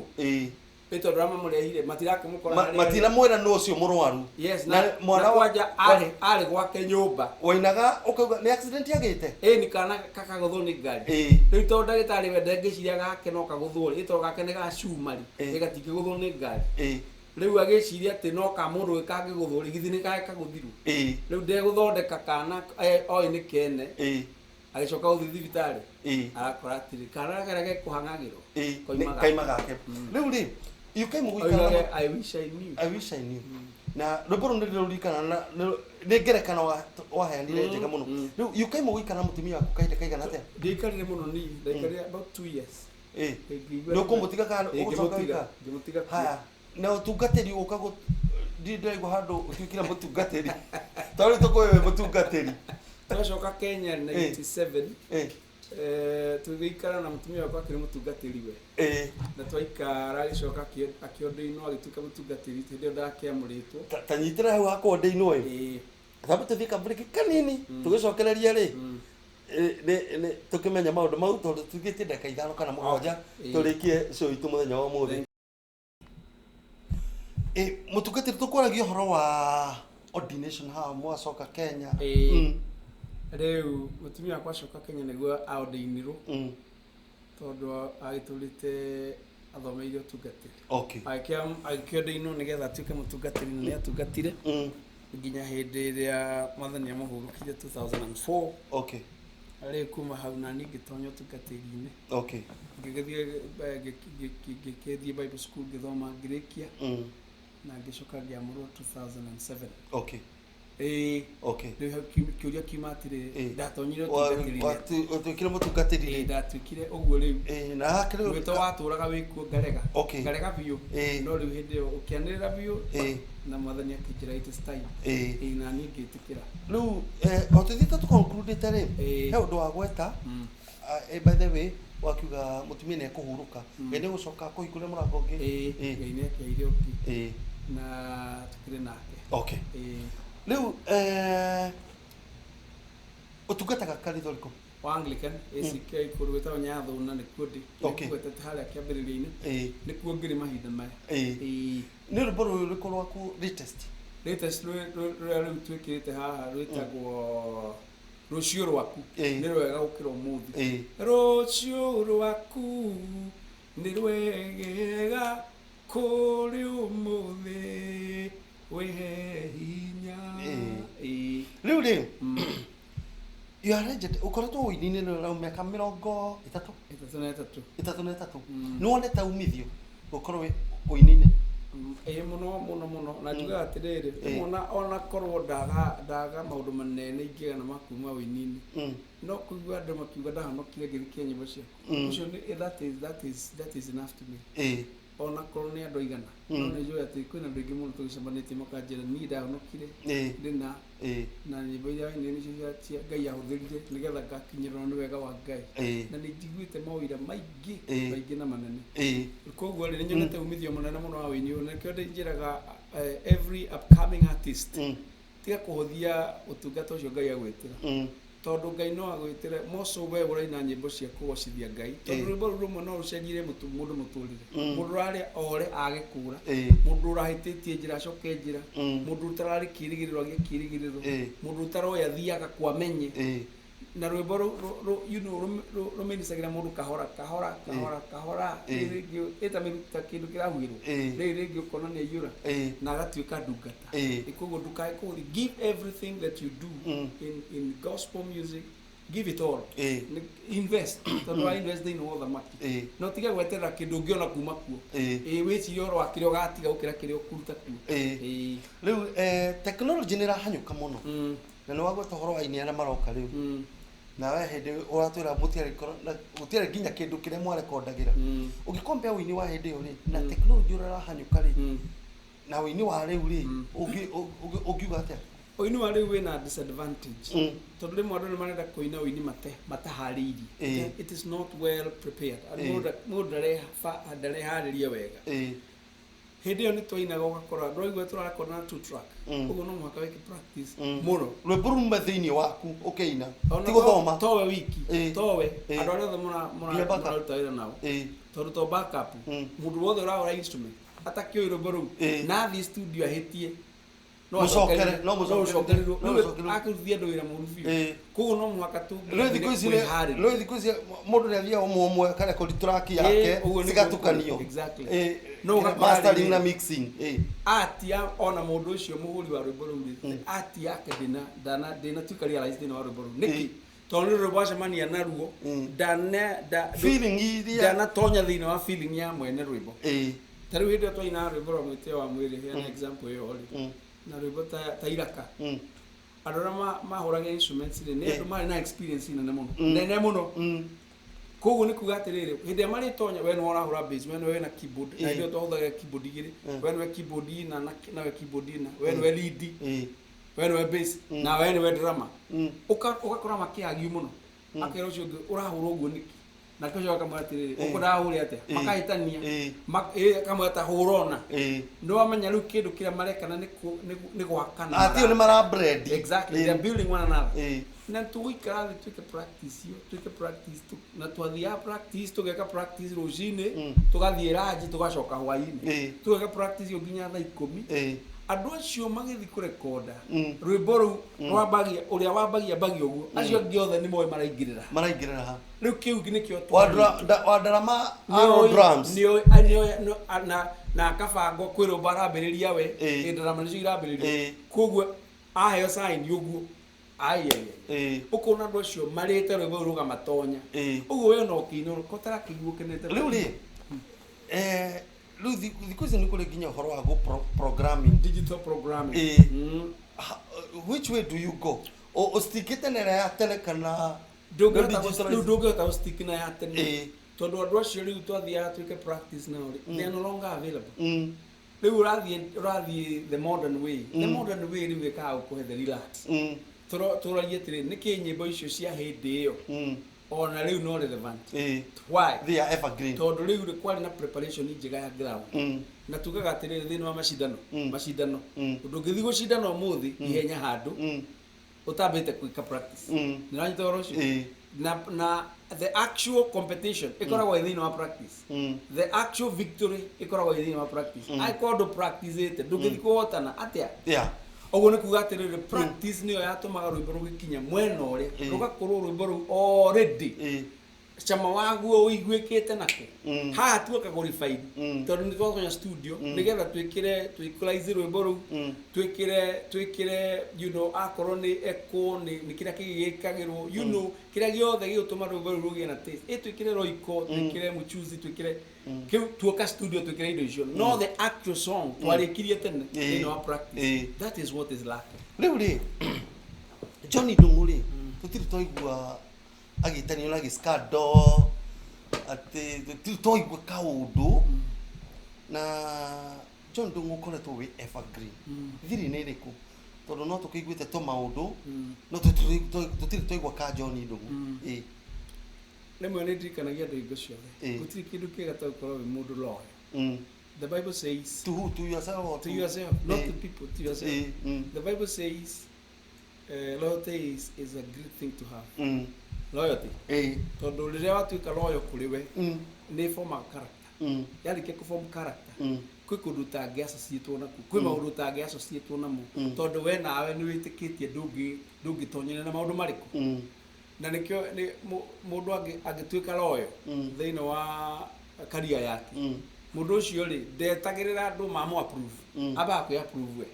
Ĩ tondũ arĩa mamũrehire matirakĩmũkora harĩa arĩ. Matinamwĩra nũ ũcio mũrwaru. Yes, na na mwana na kwanja arĩ gwake nyũmba. Wainaga ũkauga nĩ accident yagĩte. Ĩ nĩ kana kakagũthwo nĩ ngari. Rĩu tondũ ndagĩtarĩ we ndangĩciria gake no kagũthwo rĩ, ĩ tondũ gake nĩ ga cuma rĩ, ĩ gatingĩgũthwo nĩ ngari. Rĩu agĩciria atĩ no ka mũndũ ũngĩ kangĩgũthwo rĩ, githĩ nĩ gake kagũthirwo. Rĩu ndegũthondeka kana oĩ nĩ kene. Agĩcoka gũthiĩ thibitarĩ. Arakora atĩrĩ, kana karĩa gekũhang'agĩrwo. Koima gake. Kaima gake. Rĩu rĩ, UK mũgũikara Oigage, "I wish I knew." I wish I knew. Na rwĩmbo rũu nĩ ndĩrũririkana na nĩ ngerekano waheanire njega mũno. Rĩu UK mũgũikara na mũtumia waku kahinda kaigana atĩa? Ndiaikarire mũno niĩ, ndaikarire about 2 years. Ngĩigua Nĩ ũkũmũtiga kana Ĩ, ũgũcoka ngĩmũtiga, wika? ngĩmũtiga kuo. Haya, na ũtungatĩri ũka ndirĩ ndĩraigua handũ ũtuĩkire mũtungatĩri. Tondũ rĩu tũkũĩ wĩ mũtungatĩri. Twacoka Kenya 97, tũgĩikara na mũtumia wakwa akĩrĩ mũtungatĩri we. Na twaikara agĩcoka akĩordainwo agĩtuĩka mũtungatĩri hĩndĩ ĩyo ndakĩamũrĩtwo. Ta nyitĩra hau hakwa ordainwo ĩ. Thambe tũthiĩ kabreak kanini tũgĩcokereria rĩ. Nĩ tũkĩmenya maũndũ mau tondũ tugĩtie ndagĩka 5 kana 7 tũrĩkie show itũ mũthenya wa ũmũthĩ. Mũtungatĩri, tũkwaragia ũhoro wa ordination haha mwacoka Kenya. Rĩu mũtumia wakwa acoka Kenya nĩguo aordainirwo tondũ agĩtũrĩte athomeire ũtungatĩri. Agĩkĩordainwo nĩgetha atuĩke mũtungatĩri na nĩatungatire nginya hĩndĩ ĩrĩa mwathani amũhurũkire 2004. Rĩu kuma hau nani ngĩtonya ũtungatĩri-inĩ. Ngĩgĩthiĩ Bible school ngĩthoma ngĩrĩkia na ngĩcoka ngĩamũrwo 2007. Rĩu hau kĩũria kiuma atĩrĩ, ndatonyire ũtungatĩri-inĩ. Watuĩkire mũtungatĩri rĩ? Ndatuĩkire ũguo rĩu. Na hakĩrĩ Mwĩto watũraga wĩkuo ngarega. Ngarega biũ. No rĩu hĩndĩ ĩyo ũkĩanĩrĩra biũ na mwathani akĩnjĩra it is time. Na niĩ ngĩtĩkĩra. Rĩu o tũthiĩte tũconcludĩte rĩ, he ũndũ wa gweta. By the way, wakiuga mũtumia nĩ ekũhurũka, Ngai nĩ egũcoka akũhingũre mũrango ũngĩ. Ngai nĩ akĩheire ũngĩ. Na tũkĩrĩ nake. Rĩu ũtungataga kanitha ũrĩkũ? Wa Anglican, ACK kũndũ gwĩtagwo Nyathũna nĩkuo ndĩ. Nĩngũgwetete harĩa kĩambĩrĩria-inĩ. Nĩkuo ngĩrĩ mahinda maya. Nĩ rwĩmbo rũrĩkũ rwaku latest? Latest rũrĩa rĩu twĩkĩrĩte haha rwĩtagwo Rũciũ Rwaku. Nĩ rwega gũkĩra ũmũthĩ. Rũciũ rwaku nĩ rwegega kũrĩ ũmũthĩ, wĩhe hinya. Rĩu rĩ, you are legend. Ũkoretwo ũini-inĩ rĩu mĩaka 33. 33. 33. Nĩ wonete umithio gũkorwo wĩ ũini-inĩ? Ĩĩ, mũno mũno mũno. Na njugaga atĩrĩrĩ, ona korwo ndaga maũndũ manene ingĩgana ma kuma ũini-inĩ, no kũigua andũ makiuga ndahonokire ngĩthikia nyĩmbo ciaku, ũcio nĩ, that is enough to me. Ona korwo nĩ andũ aigana, no nĩ njũĩ atĩ kwĩna andũ aingĩ mũno tũgĩcemanĩtie makanjĩra niĩ ndahonokire ndĩna na nyĩmbo iria wainire nĩcio cia Ngai ahũthĩrire nĩgetha ngakinyĩrwo nĩ wega wa Ngai. Na nĩ njiguĩte mawĩra maingĩ maingĩ na manene. Koguo rĩ, nĩ nyonete umithio mũnene mũno wa ũini ũyũ. Nĩkĩo ndĩnjĩraga every upcoming artist, tiga kũhũthia ũtungata ũcio Ngai agwĩtĩra. Tondũ Ngai no agwĩtĩre moco we ũraina nyĩmbo cia kũgocithia Ngai. Tondũ rwĩmbo rũu rũmwe no rũcenjirie mũndũ mũtũrĩre. Mũndũ ũrarĩa ore age kũra. Mũndũ ũrahĩtĩtie njĩra acoke njĩra. Mũndũ ũtararĩ kĩrĩgĩrĩro agĩe kĩrĩgĩrĩro. Mũndũ ũtaroĩ athiaga kwa menye. Na rwĩmbo rũmĩnicagĩra mũndũ kahora kahora kahora kahora. Rĩu rĩngĩ ĩta mĩruta kĩndũ kĩrahuhĩrwo. Rĩu rĩngĩ ũkona nĩ aiyũra. Na agatuĩka ndungata. Koguo ndũkae kũhũthia. Give everything that you do in gospel music, give it all. Invest. Tondũ wa invest thĩinĩ wa ũthamaki. No tiga gweterera kĩndũ ũngĩona kuma kuo. Wĩcirie ũhoro wa kĩrĩa ũgatiga gũkĩra kĩrĩa ũkũruta kuo. Rĩu technology nĩ ĩrahanyũka mũno. Na nĩ wagweta ũhoro wa aini arĩa maroka rĩu. Na we hĩndĩ ũratwĩra gũtiarĩ nginya kĩndũ kĩrĩa mwarekondagĩra. Ũngĩkompea ũini wa hĩndĩ ĩyo rĩ, na technology ũrĩa ũrahanyũka rĩ, na ũini wa rĩu rĩ, ũngiuga atĩa? Ũini wa rĩu wĩna disadvantage. Tondũ rĩmwe andũ nĩ marenda kũina ũini mataharĩirie. It is not well prepared. Mũndũ ndareharĩria wega. Hĩndĩ ĩyo nĩ twainaga ũgakora ndũraigua tũrarekondi na two track. Ũguo no mũhaka wĩke practice mũno. Rwĩmbo rume thĩinĩ waku ũkĩina, Ona ti gũthoma. Towe wiki, towe andũ arĩa othe Nginya backup. mũraruta wĩra nao, tondũ to backup, mũndũ wothe ũrahũra instrument atakĩũĩ rwĩmbo rũu na athiĩ studio ahĩtie, no Mũcokere, no no mũcokererwo, ũcokererwo. no Rĩu mũcokererwo. akĩrutithia andũ wĩra mũru biũ. Koguo no mũhaka Rĩu thikũ ici kwĩharĩria. Rĩu thikũ ici mũndũ nĩ athiaga ũmwe ũmwe akarekondi track yake, Ũguo nĩguo cigatukanio. kũrĩ, exactly. No No ũgakora mastering rĩrĩ. na mixing. Atia ona mũndũ ũcio mũhũri wa rwĩmbo rũu rĩ, ati yake ndĩna ndana ndĩnatuĩka realize thĩinĩ wa rwĩmbo rũu nĩkĩ, tondũ nĩ rwĩmbo acemania naruo, ndana Feeling iria ndanatonya thĩinĩ wa feeling ya mwene rwĩmbo. Ta rĩu hĩndĩ ĩyo twainaga rwĩmbo rwa mwĩtĩo wa mwĩrĩ, heana example ĩyo rĩ, na rwĩmbo ta iraka, andũ arĩa mahũraga instruments rĩ, nĩ andũ marĩ na experience nene mũno, nene mũno. Koguo nĩ kuga atĩrĩrĩ, hĩndĩ ĩrĩa marĩtonya, we nĩwe ũrahũra bass, we nĩwe wĩna keyboard, na hĩndĩ ĩyo twahũthagĩra keyboard igĩrĩ, we nĩwe keyboard ina nawe keyboard ina, we nĩwe lead, we nĩwe bass, na we nĩwe drummer. Ũgakora makĩagiu mũno, akera ũcio ũngĩ, ũrahũra ũguo nĩkĩ? Nake ũcio akamwĩra atĩrĩrĩ, ũkwendaga hũre atĩa? Makahĩtania. Akamwĩra ta hũra ona. Nĩ wamenya rĩu kĩndũ kĩrĩa marekana nĩ gwakana. Atio nĩ mara blend. Exactly, they are building one another. Na tũgũikara thĩ twĩke practice ĩyo, twĩke practice na twathiaga practice, tũgeka practice rũcinĩ, tũgathiĩ ranji, tũgacoka hwainĩ, tũgeka practice ĩyo nginya thaa 10. Andũ acio magĩthiĩ kũrekonda rwĩmbo rũu, rwambagia ũrĩa wambagia mbagia ũguo, acio angĩ othe nĩ moĩ maraingĩrĩra. Maraingĩrĩra ha. Rĩu kĩu nĩkĩo Wa ndarama aro drums. nĩoĩ na akabangwo kwĩ rwĩmbo arambĩrĩria we. Ĩ, ndarama nĩcio irambĩrĩria. Koguo aheo sign ũguo, ai ũkona andũ acio marĩte rwĩmbo rũu rũgamatonya. Ũguo we ona ũkĩina kotarakĩigua ũkenete. Rĩu rĩ, rĩu thikũ ici nĩ kũrĩ nginya ũhoro wa go programming. Digital programming. Which way do you go? Ũstikĩte na ĩrĩa ya tene kana Ndũngĩhota no rĩu ndũngĩhota gũstick na ya tene, tondũ andũ acio rĩu twathiaga twĩke practice nao rĩ, they are no longer available. Rĩu ũrathiĩ the modern way. The modern way rĩu ĩkaga gũkũhe the relax. Tũrarie atĩrĩ, nĩkĩ nyĩmbo icio cia hĩndĩ ĩyo ona rĩu no relevant? Why? They are evergreen. Tondũ rĩu rĩ, kwarĩ na preparation njega ya ground. Na tugaga atĩrĩrĩ, thĩinĩ wa macindano, macindano, ndũngĩthiĩ gũcindana ũmũthĩ ihenya handũ ũtambĩte gwĩka practice. Nĩũranyita ũhoro ũcio? Na the actual competition ĩkoragwo ĩ thĩinĩ wa practice. The actual victory ĩkoragwo ĩ thĩinĩ wa practice. Angĩkorwo ndũ practice-ĩte, ndũngĩthiĩ kũhotana atĩa? Ũguo nĩ kuga atĩrĩrĩ, practice nĩyo yatũmaga rwĩmbo rũgĩkinya mwena ũrĩa rũgakorwo rwĩmbo rũu already cama waguo ũiguĩkĩte nako. Haha tuoka kũ refine, tondũ nĩ twatonya studio nĩgetha twĩkĩre twĩqualize rwĩmbo rũu, twĩkĩre akorwo nĩ echo, nĩ kĩrĩa kĩngĩ gĩkagĩrwo, kĩrĩa gĩothe gĩgũtũma rwĩmbo rũu rũgĩe na taste, ĩ twĩkĩre roiko, twĩkĩre mchuzi, twĩkĩre kĩu. Tuoka studio twĩkĩre indo icio, no the actual song twarĩkirie tene thĩinĩ wa practice. That is what is lacking. Rĩu rĩ, John Ndung'u rĩ, tũtirĩ twaigua agĩtanio na gĩskando, atĩ tũtirĩ twaigua kaũndũ na John Ndung'u ũkoretwo wĩ evergreen. Thiri nĩ ĩrĩkũ? Tondũ no tũkĩiguĩte tũmaũndũ, no tũtirĩ twaigua ka John Ndung'u. Rĩmwe nĩ ndirikanagia andũ hingo ciothe, gũtirĩ kĩndũ kĩega ta gũkorwo wĩ mũndũ loyal. The Bible says To who? To yourself or to yourself, not to people, to yourself. The Bible says loyalty is a great thing to have. Loyalty, tondũ rĩrĩa watuĩka loyal kũrĩ we, nĩ form character. Yarĩkia kũ form character, kwĩ kũndũ ũtangĩ associate nakuo, kwĩ maũndũ ũtangĩ associate namo, tondũ we nawe nĩ wĩtĩkĩtie ndũngĩtonyerera na maũndũ marĩkũ. Na nĩkĩo nĩ mũndũ angĩtuĩka loyal thĩinĩ wa career yake, mũndũ ũcio rĩ, ndetagĩrĩra andũ mamũ approve. Ambaga kwĩ approve we,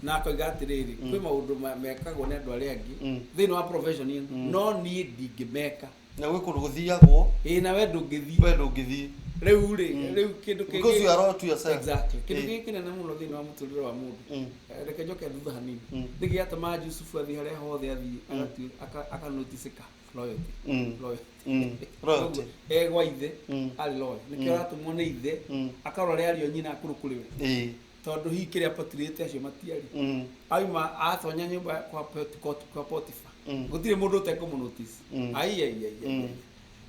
na akoiga atĩrĩrĩ, kwĩ maũndũ mekagwo nĩ andũ arĩa angĩ thĩinĩ wa profession ĩno, no niĩ ndingĩmeka. Na gwĩ kũndũ gũthiagwo. Ĩĩ, na we ndũngĩthiĩ. We ndũngĩthiĩ. Rĩu rĩ, rĩu kĩndũ Because you are all to yourself. Exactly. Kĩndũ gĩkĩ kĩnene mũno thĩinĩ wa mũtũrĩre wa mũndũ, reke njoke thutha hanini, nĩkĩ gĩatũmaga Jusufu athiĩ harĩa hothe athiĩ akanoticĩka? Loyalty. Loyalty. Loyalty. Koguo, e gwa ithe arĩ loyal, nĩkĩo aratũmwo nĩ ithe akarora arĩa ariũ a nyina akũrũ kũrĩ we, tondũ hihi kĩrĩa apatirĩte acio matiarĩ. Auma atonya nyũmba kwa Potifa, gũtirĩ mũndũ ũtekũmũnotice. Ai ai ai ai.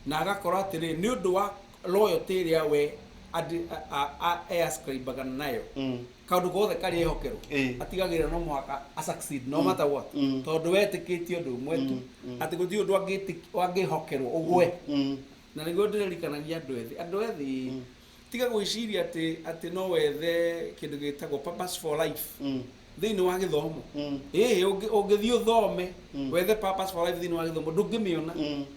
Na agakora atĩrĩ, nĩ ũndũ wa loyalty ĩrĩa we Eascribaga nayo kaũndũ gothe karĩa ehokerwo, atigagĩrĩra no mũhaka a succeed no matter what, tondũ wetĩkĩtie ũndũ ũmwe tu, atĩ gũtirĩ ũndũ angĩhokerwo ũgwe. Na nĩguo ndĩrerikanagia andũ ethĩ, andũ ethĩ, tiga gwĩciria atĩ no wethe kĩndũ gĩtagwo purpose for life thĩinĩ wa gĩthomo. Ĩhĩ, ũngĩthiĩ ũthome wethe purpose for life thĩinĩ wa gĩthomo, ndũngĩmĩona.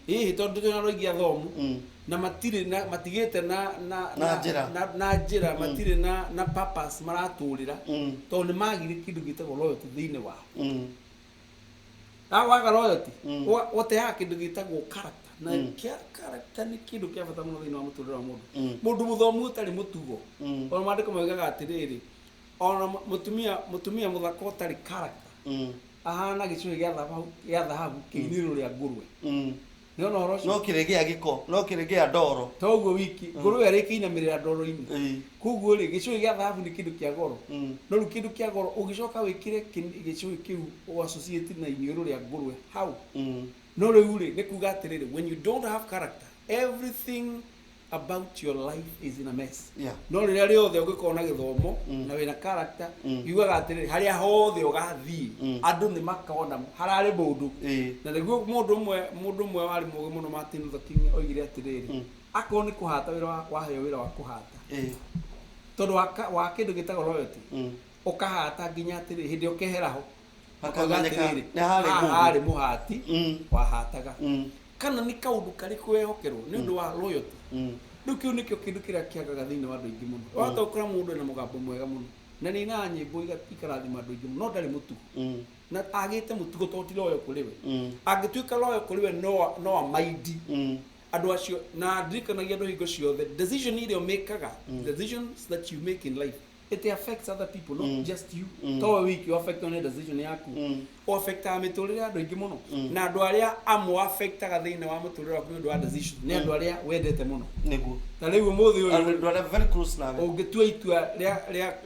Ĩhĩ, tondũ twĩna andũ aingĩ athomu na matirĩ na matigĩte na Na njĩra. Na njĩra, matirĩ na purpose maratũrĩra, tondũ nĩ magire kĩndũ gĩtagwo loyalty thĩinĩ wao. Na waga loyalty, ũteaga kĩndũ gĩtagwo character, na kĩa character nĩ kĩndũ kĩa bata mũno thĩinĩ wa mũtũrĩre wa mũndũ. Mũndũ mũthomu ũtarĩ mũtugo, ona maandĩko moigaga atĩrĩrĩ, ona mũtumia mũthaka ũtarĩ character ahana gĩcũhĩ gĩa thahabu kĩinĩro rĩa ngũrwe. Nĩona ũhoro ũcio? No kĩrĩgĩa gĩko, no kĩrĩgĩa ndoro. Toguo wiki ngũrwe ĩrĩkĩinamĩrĩra ndoro-inĩ. Koguo rĩ, gĩcũhĩ gĩa thahabu nĩ kĩndũ kĩa goro. No rĩu kĩndũ kĩa goro ũgĩcoka wĩkĩre gĩcũhĩ kĩu ũ associate na iniũrũ rĩa ngũrwe hau. No rĩu rĩ, nĩ kuga atĩrĩrĩ, when you don't have character, everything about your life is in a mess. No rĩrĩa rĩothe ũngĩkorwo na gĩthomo na wĩna character, yugaga atĩrĩrĩ, harĩa hothe ũgathiĩ, andũ nĩ makona hararĩ mũndũ. Na nĩguo mũndũ ũmwe warĩ mũgĩ mũno, Martin Luther King, oigire atĩrĩrĩ, akorwo nĩ kũhata wĩra waheo wĩra wa kũhata, tondũ wa kĩndũ gĩtagwo loyalty, ũkahata nginya atĩrĩrĩ, hĩndĩ ĩyo ũkehera ho, makoiga Hakamenyeka atĩrĩrĩ, nĩ harĩ haha mũndũ. Harĩ mũhati wahataga, kana nĩ kaũndũ karĩkũ wehokerwo nĩ ũndũ wa loyalty. Rĩu kĩu nĩkĩo kĩndũ kĩrĩa kĩagaga thĩinĩ wa andũ aingĩ mũno. Wahota gũkora mũndũ ena mũgambo mwega mũno na nĩ ainaga nyĩmbo ikarathima andũ aingĩ mũno, no ndarĩ mũtugo, na agĩte mũtugo tondũ ti loyal kũrĩ we. Angĩtuĩka loyal kũrĩ we, no amaindi andũ acio. Na ndirikanagia andũ hingo ciothe, decision iria ũmĩkaga, decisions that you make in life, it affects other people, not just you. To we wiki affect nĩ decision yaku, ũaffectaga mĩtũrĩre ya andũ aingĩ mũno. Na andũ arĩa amwe affectaga thĩinĩ wa mũtũrĩre waku nĩ ũndũ wa decision nĩ andũ arĩa wendete mũno. Ta rĩu ũmũthĩ ũyũ, Andũ arĩa very close nawe. Ũngĩtua itua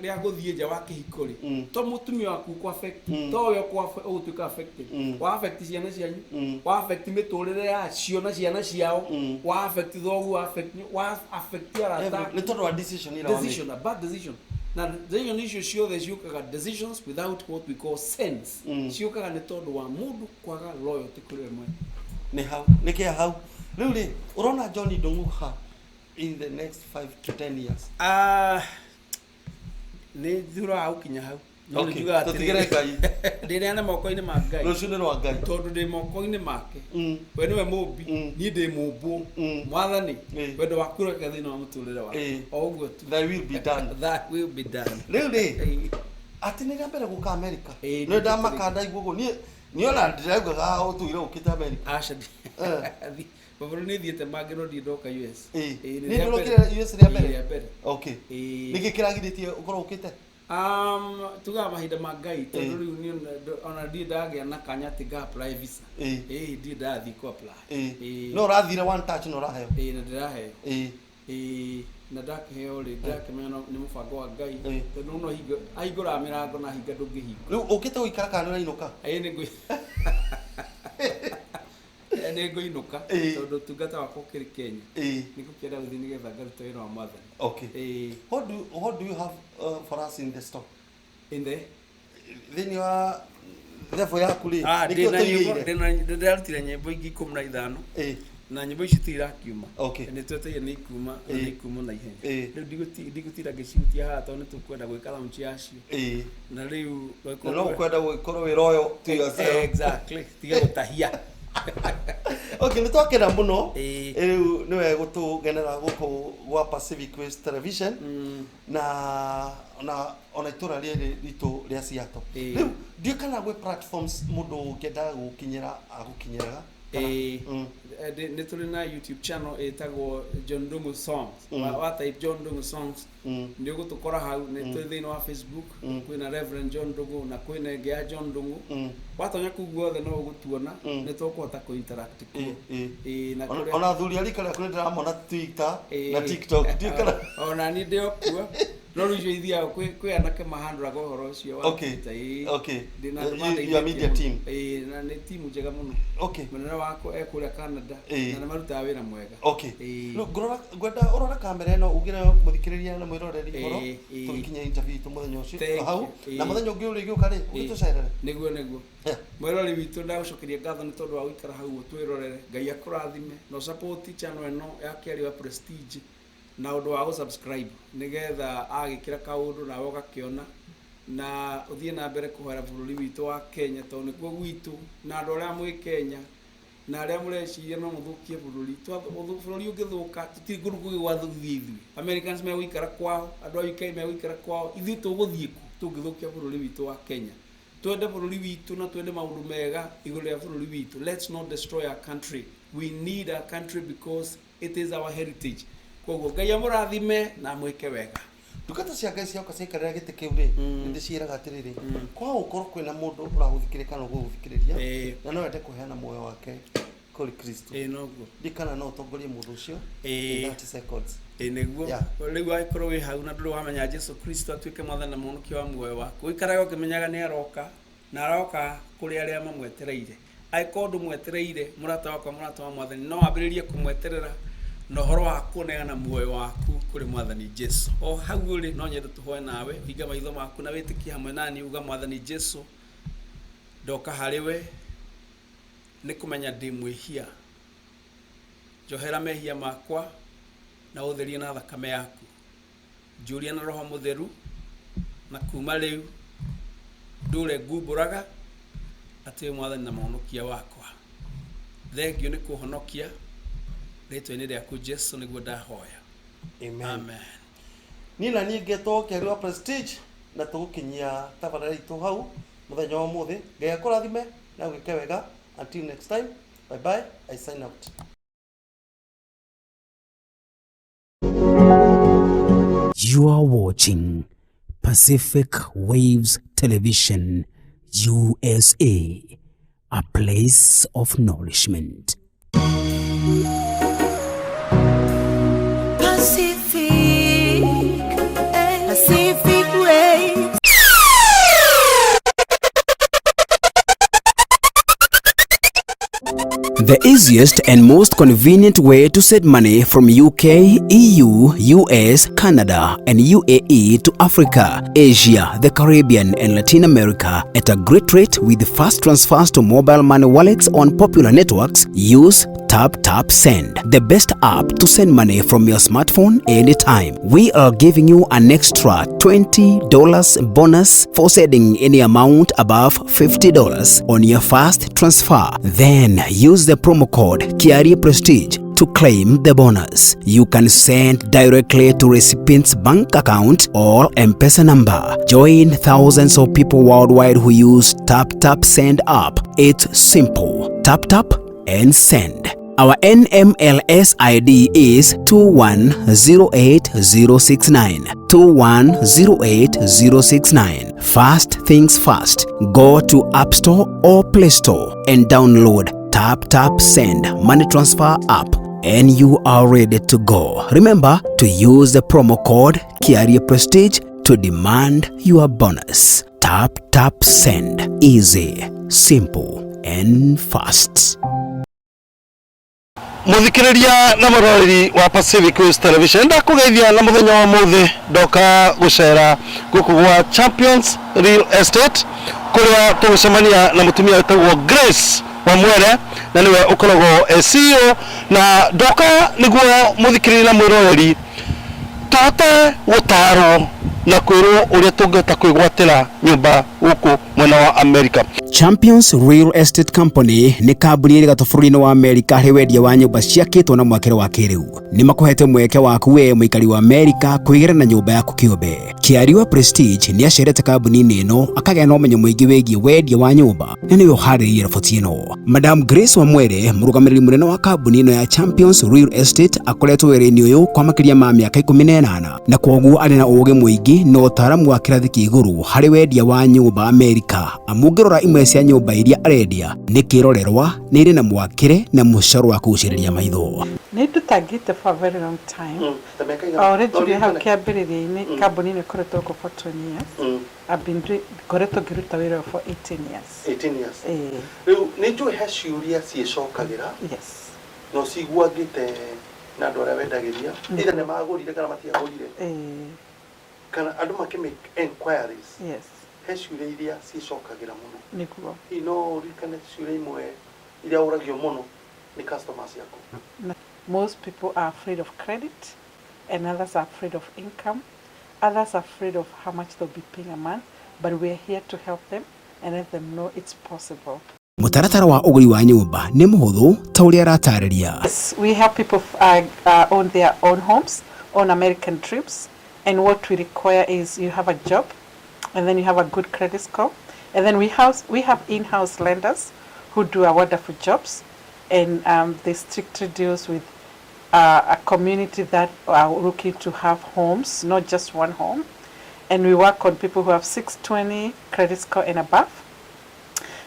rĩa gũthiĩ nja wa kĩhiko rĩ, to mũtumia waku ũkũ affect, to we ũgũtuĩka affected, wa affect ciana cianyu, wa affect mĩtũrĩre yacio na ciana ciao, wa affect thoguo, wa affect arata. Nĩ tondũ wa decision ĩrĩa wamake. Decision, a bad decision. Na decision icio ciothe ciũkaga, decisions without what we call sense, ciũkaga nĩ tondũ wa mũndũ kwaga loyalty kũrĩ we mwene. Nĩ hau nĩ kĩa hau. Rĩu rĩ, ũrona John Ndung'u ha in the next 5 to 10 years? Ah, nĩ thuraga gũkinya hau. No nĩ Okay, njugaga tũtigĩre atĩrĩrĩ, Ngai. ndĩneane moko-inĩ ma Ngai. Rũciũ nĩ rwa Ngai. Tondũ ndĩ moko-inĩ make. We nĩwe mũmbi, niĩ ndĩ mũmbwo. Mwathani, wendo waku ũreka thĩinĩ wa mũtũrĩre wakwa. O ũguo tu. Thy will be done. That will be done. Rĩu rĩ, atĩ nĩ rĩa mbere gũka America? Ĩĩ, Nĩ ndamaka ndaigua ũguo. Niĩ ona ndĩraugaga ũtũire ũkĩte America. Aca, mabũrũri nĩ thiĩte mangĩ, no ndirĩ ndoka US. Ĩĩ. Ĩĩ, Nĩ nĩ rĩa ndũrokire mbere. US rĩa Ĩĩ, mbere? rĩa mbere. Okay. Nĩkĩ kĩragirĩtie ũkorwo ũkĩte? Tugaga mahinda ma Ngai, tondũ rĩu niĩ ona ndirĩ ndagĩa na kanya atĩ nga apply visa. Ĩĩ, ndirĩ ndathiĩ ku apply. Ĩĩ. No ũrathire one touch na ũraheo? Ĩĩ, na ndĩraheo. Ĩĩ, na ndakĩheo rĩ, ndĩrakĩmenya nĩ mũbango wa Ngai, tondũ no hingo ahingũraga mĩrango na hinga ndũngĩhinga. Rĩu ũkĩte gũikara kana nĩ ũrainũka? Ĩĩ, nĩ ngũinũka, tondũ ũtungata wakwa ũkĩrĩ Kenya. Nĩ ngũkĩenda gũthiĩ nĩgetha ngaruta wĩra wa Mwathani. Ĩĩ. What do you have for us in the store? In the Thĩinĩ wa level yaku rĩ, Ah, nĩkĩo ndĩna nyĩmbo tũigĩire? Ndĩrarutire nyĩmbo ingĩ 15. Na nyĩmbo ici tirakiuma. Nĩ twetereire nĩ ikuma na nĩ ikuma na ihenya. Rĩu ndigũtinda ngĩcihutia haha tondũ nĩ tũkwenda gwĩka launch yacio. Na rĩu Na no ũkwenda gũgĩkorwo wĩ loyal to yourself. Exactly, tiga gũtahia. Okay, nĩ twakena mũno. Rĩu nĩwe gũtũgenera gũkũ gwa Pacific Waves Television na ona itũra rĩrĩ ritũ rĩa Seattle. Rĩu ndiũ kana gwĩ platforms mũndũ ũngĩenda gũkinyĩra agũkinyĩraga? Ĩĩ. Nĩ tũrĩ na YouTube channel ĩtagwo John Ndung'u Songs. Wa type John Ndung'u Songs, nĩ ũgũtũkora hau. Nĩ tũrĩ thĩinĩ wa Facebook, kwĩna Reverend John Ndung'u na kwĩna ĩngĩ ya John Ndung'u. Watonya kũu guothe no ũgũtuona. Nĩ tũkũhota kũ-interact kuo. Ĩĩ, na Ona athuri a rika rĩaku nĩ ndĩramona Twitter na TikTok, ndiũ kana Ona niĩ ndĩ o kuo. No rĩu icio ithiaga kwĩ anake mahandũraga ũhoro ũcio wa Okay. Twitter, ĩĩ. Okay. Ndĩna andũ You- your media mandeithĩtie mũno. team. Ĩĩ, na nĩ timu njega mũno. Okay. Mũnene wakwa e kũrĩa Canada Ĩĩ. na nĩ marutaga wĩra mwega. Okay. Ĩĩ. Rĩu ngũrora ngwenda ũrore kamera ĩno ugĩre mũthikĩrĩria na mwĩroreri ũhoro Ĩĩ, ĩĩ. tũgĩkinya interview itũ mũthenya ũcio Thank hau you. Ĩĩ. na mũthenya ũngĩ ũrĩgĩũka rĩ ũgĩtũcerere. Nĩguo nĩguo. Yeah. Mwĩrori witũ ndagũcokeria ngatho nĩ tondũ wa gũikara hau ũtwĩrorere. Ngai akũrathime na ũsupport channel ĩno ya Kĩario ya Prestige na ũndũ wa gũ-subscribe nĩgetha agĩkĩra kaũndũ nawe ũgakĩona na ũthiĩ na mbere kũhoera bũrũri witũ wa Kenya tondũ nĩkuo gwitũ na andũ arĩa mwĩ Kenya na arĩa mũreciria no mũthũkie bũrũri. Bũrũri ũngĩthũka tũtirĩ kũndũ kũngĩ gwa gũthiĩ ithuĩ. Americans megũikara kwao, andũ a UK megũikara kwao, ithuĩ tũgũthiĩ kũ tũngĩthũkia bũrũri witũ wa Kenya? Twende bũrũri witũ na twende maũndũ mega igũrũ rĩa bũrũri witũ. Let's not destroy our country. We need our country because it is our heritage. Koguo Ngai amũrathime na amwĩke wega. Ndungata cia Ngai cioka ciaikarĩra gĩtĩ kĩu rĩ, nĩ ndĩciĩraga atĩrĩrĩ, kwa gũkorwo kwĩna mũndũ ũragũthikĩrĩria kana ũgũgũthikĩrĩria Ĩĩ. na no ende kũheana muoyo wake kũrĩ Kristo, Ĩĩ noguo. ndikana no ũtongorie mũndũ ũcio Ĩĩ. in 30 seconds. Ĩĩ nĩguo. Yeah. Rĩu angĩkorwo wĩ hau na ndũrĩ wamenya Jesu Kristo atuĩke mwathani na mũhonokia wa muoyo waku, ũikarage ũkĩmenyaga nĩ aroka na aroka kũrĩ arĩa mamwetereire. Angĩkorwo ndũmwetereire, mũrata wakwa, mũrata wa mwathani, no wambĩrĩrie kũmweterera na ũhoro wa kũneana muoyo waku kũrĩ mwathani Jesu. O hau ũrĩ no nyende tũhoe nawe, hinga maitho maku na wĩtĩkie hamwe nani, uga mwathani Jesu, ndoka harĩ we nĩ kũmenya ndĩ mwĩhia, njohera mehia makwa na ũtherie na thakame yaku, njũria na roho mũtheru, na kuma rĩu ndũre ngumbũraga atĩ wĩ mwathani na mũhonokia wakwa. Thengiũ nĩ kũhonokia, rĩtwa-inĩ rĩaku Jesu nĩguo ndahoya. Amen. Amen. Niĩ na niĩ ngetwo Kĩario wa Prestige na tũgũkinyia tabarĩra itũ hau mũthenya wa ũmũthĩ. Ngai akũrathime na gwĩke wega. Until next time, bye bye. I sign out. You are watching Pacific Waves Television, USA, a place of nourishment. Pacific, Pacific Waves. The easiest and most convenient way to send money from UK, EU, US, Canada, and UAE to Africa, Asia, the Caribbean, and Latin America at a great rate with fast transfers to mobile money wallets on popular networks, use Tap Tap Send, the best app to send money from your smartphone anytime. We are giving you an extra $20 bonus for sending any amount above $50 on your first transfer. Then use the promo code Kiarie Prestige to claim the bonus. You can send directly to recipient's bank account or M-Pesa number. Join thousands of people worldwide who use Tap Tap Send app. It's simple. Tap tap and send. Our NMLS ID is 2108069. 2108069. First things first, go to App Store or Play Store and download Tap Tap Send Money Transfer app and you are ready to go. Remember to use the promo code Kiarie Prestige to demand your bonus. Tap Tap Send. Easy, simple and fast. Muthikiriria na muroreri wa Pacific Waves Television, ndakugeithia na muthenya wa muthi ndoka gucera guku gwa Champions Real Estate kuria tugucemania na mutumia witagwo Grace Wamwere na niwe ukoragwo e CEO, na ndoka niguo muthikiriria na mwiroreri tũhote gũtarwo na kwĩrwo ũrĩa tũngĩhota kwĩgwatĩra nyũmba gũkũ mwena wa America. Champions Real Estate Company nĩ kambuni ĩrĩ gatũ bũrũri-inĩ wa Amerika harĩ wendia wa nyũmba ciakĩtwo na mwakĩre wa kĩrĩu. Nĩ makũhete mweke waku we mũikari wa Amerika kwĩgĩra na nyũmba yaku kĩũmbe. Kĩari wa Prestige nĩ acerete kambuni-inĩ ĩno akagĩa na ũmenyo mũingĩ wĩgiĩ wendia wa nyũmba na nĩwe ũharĩrĩirie riboti ĩno. Madam Grace Wamwere, mũrũgamĩrĩri mũnene wa kambuni ĩno ya Champions Real Estate, akoretwo wĩra-inĩ ũyũ kwa makĩria ma mĩaka 18 na kwoguo arĩ na ũũgĩ mũingĩ na ũtaaramu wa kĩrathi kĩa igũrũ harĩ wendia wa nyũmba Amerika. Amu ũngĩrora imwe imwe cia nyũmba iria arendia nĩ kĩrorerwa nĩ irĩ na mwakĩre na mũcoro wa kũgucĩrĩria maitho. Nĩ ndutangĩte for a very long time. Ta mĩaka ĩigana? O ũrĩa njugire hau No ũririkane? kĩambĩrĩria-inĩ, kambuni ĩno ĩkoretwo gũkũ for 20 years. I've been doing, ngoretwo ngĩruta wĩra ũyũ for 18 years. 18 years. Ĩĩ. Rĩu nĩ njũĩ he ciũria ciĩcokagĩra Yes. na ũciguangĩte na andũ arĩa wendagĩria, either nĩ magũrire kana matiagũrire, Ĩĩ. kana andũ makĩ make enquiries. Yes. He ciũria iria ciĩcokagĩra mũno. Nĩguo. Hihi no ũririkane ciũria imwe iria ũragio mũno nĩ customers ciaku? Most people are afraid of credit, and others are afraid of income. Others are afraid of how much they'll be paying a month, but we're here to help them and let them know it's possible. Mũtaratara wa ũgũri wa nyũmba nĩ mũhũthũ ta ũrĩa aratarĩria. Yes, we help people own their own homes, own American dreams, and what we require is you have a job, and then you have a good credit score, and then we have in-house lenders who do a wonderful jobs, and they strictly deals with a community that are looking to have homes, not just one home, and we work on people who have 620 credit score and above.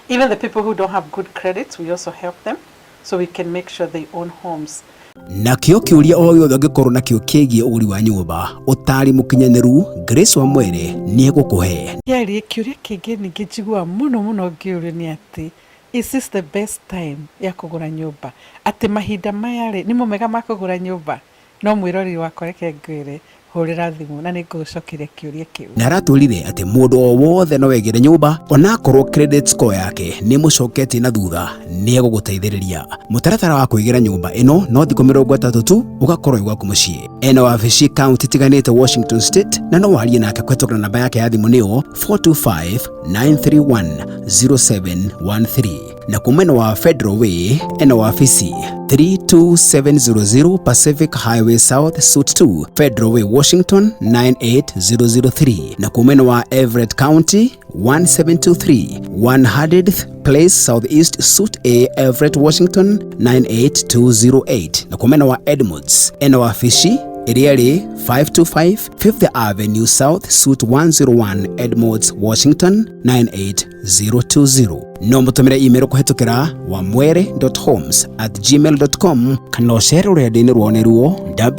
Even the people who don't have good credits, we also help them so we can make sure they own homes. Nakĩo kĩũria o gĩothe ũngĩkorwo nakĩo kĩgiĩ ũgũri wa nyũmba, ũtaari mũkinyanĩru Grace Wamwere nĩ egũkũhe. Kerĩ, kĩũria kĩngĩ ningĩ njiguaga mũno mũno ngĩũrio nĩ atĩ, is this the best time ya kũgũra nyũmba? Atĩ mahinda maya rĩ, nĩmo mega ma kũgũra nyũmba? No mwĩroreri wakwa reke ngwĩre, hũrĩra thimũ na nĩ ngũgũcokeria kĩũria kĩu. Na aratwĩrire atĩ mũndũ o wothe no egĩre nyũmba onakorwo credit score yake nĩ mũcoketie na thutha, nĩ egũgũteithĩrĩria. Mũtaratara wa kwĩgĩra nyũmba ĩno no thikũ 30 tu ũgakorwo wĩ gwaku mũciĩ. Ena wabici kaunti itiganĩte Washington State, na no warie nake kũhetũkĩra namba yake ya thimũ nĩyo 425-931-0713, na kuma mwena wa Federal Way ena wabici 32700 Pacific Highway South, Suite 2, Federal Way, Washington 98003, na kuma mwena wa Everett County 1723 100th Place Southeast, Suite A, Everett, Washington 98208, na kuma mwena wa Edmonds ena wabici ĩrĩa ĩrĩ 525 Fifth Avenue South, Suite 101, Edmonds, Washington 98020. No mũtũmĩre email kũhetũkĩra wamwere.homes@gmail.com kana ũcere rũrenda-inĩ rwao nĩruo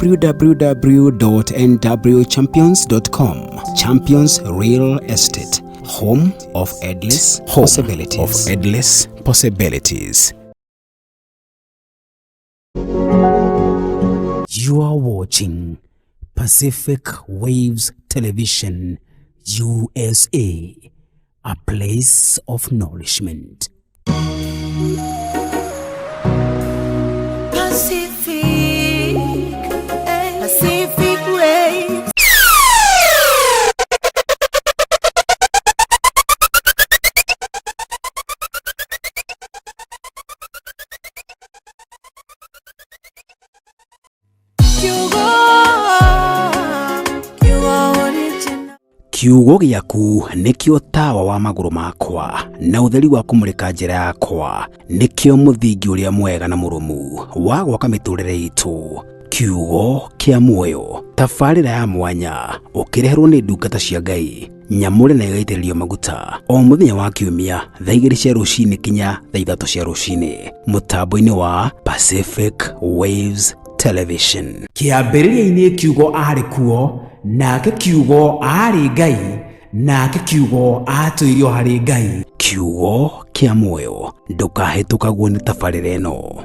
www.nwchampions.com. Champions Real Estate, home of endless possibilities. Of endless possibilities. You are watching Pacific Waves Television, USA, a place of nourishment. Pacific, Pacific Waves. Kiugo, Kiugo original. Kiugo gĩaku nĩkĩo tawa wa magũrũ makwa na ũtheri wa kũmũrĩka njĩra yakwa, nĩkĩo mũthingi ũrĩa mwega na mũrũmu wa gwaka mĩtũrĩre itũ. Kiugo kĩa muoyo, tabarĩra ya mwanya ũkĩreherwo nĩ ndungata cia Ngai nyamũre na ĩgaitĩrĩrio maguta o mũthenya wa kiumia thaa 2 cia rũcinĩ kinya thaa 3 cia rũcinĩ mũtambo-inĩ wa Pacific Waves Television. Kĩambĩrĩria-inĩ kiugo arĩ kuo, nake kiugo aarĩ Ngai, nake kiugo aatũirio harĩ Ngai. Kiugo kĩa muoyo, ndũkahĩtũkagwo nĩ tabarĩra ĩno.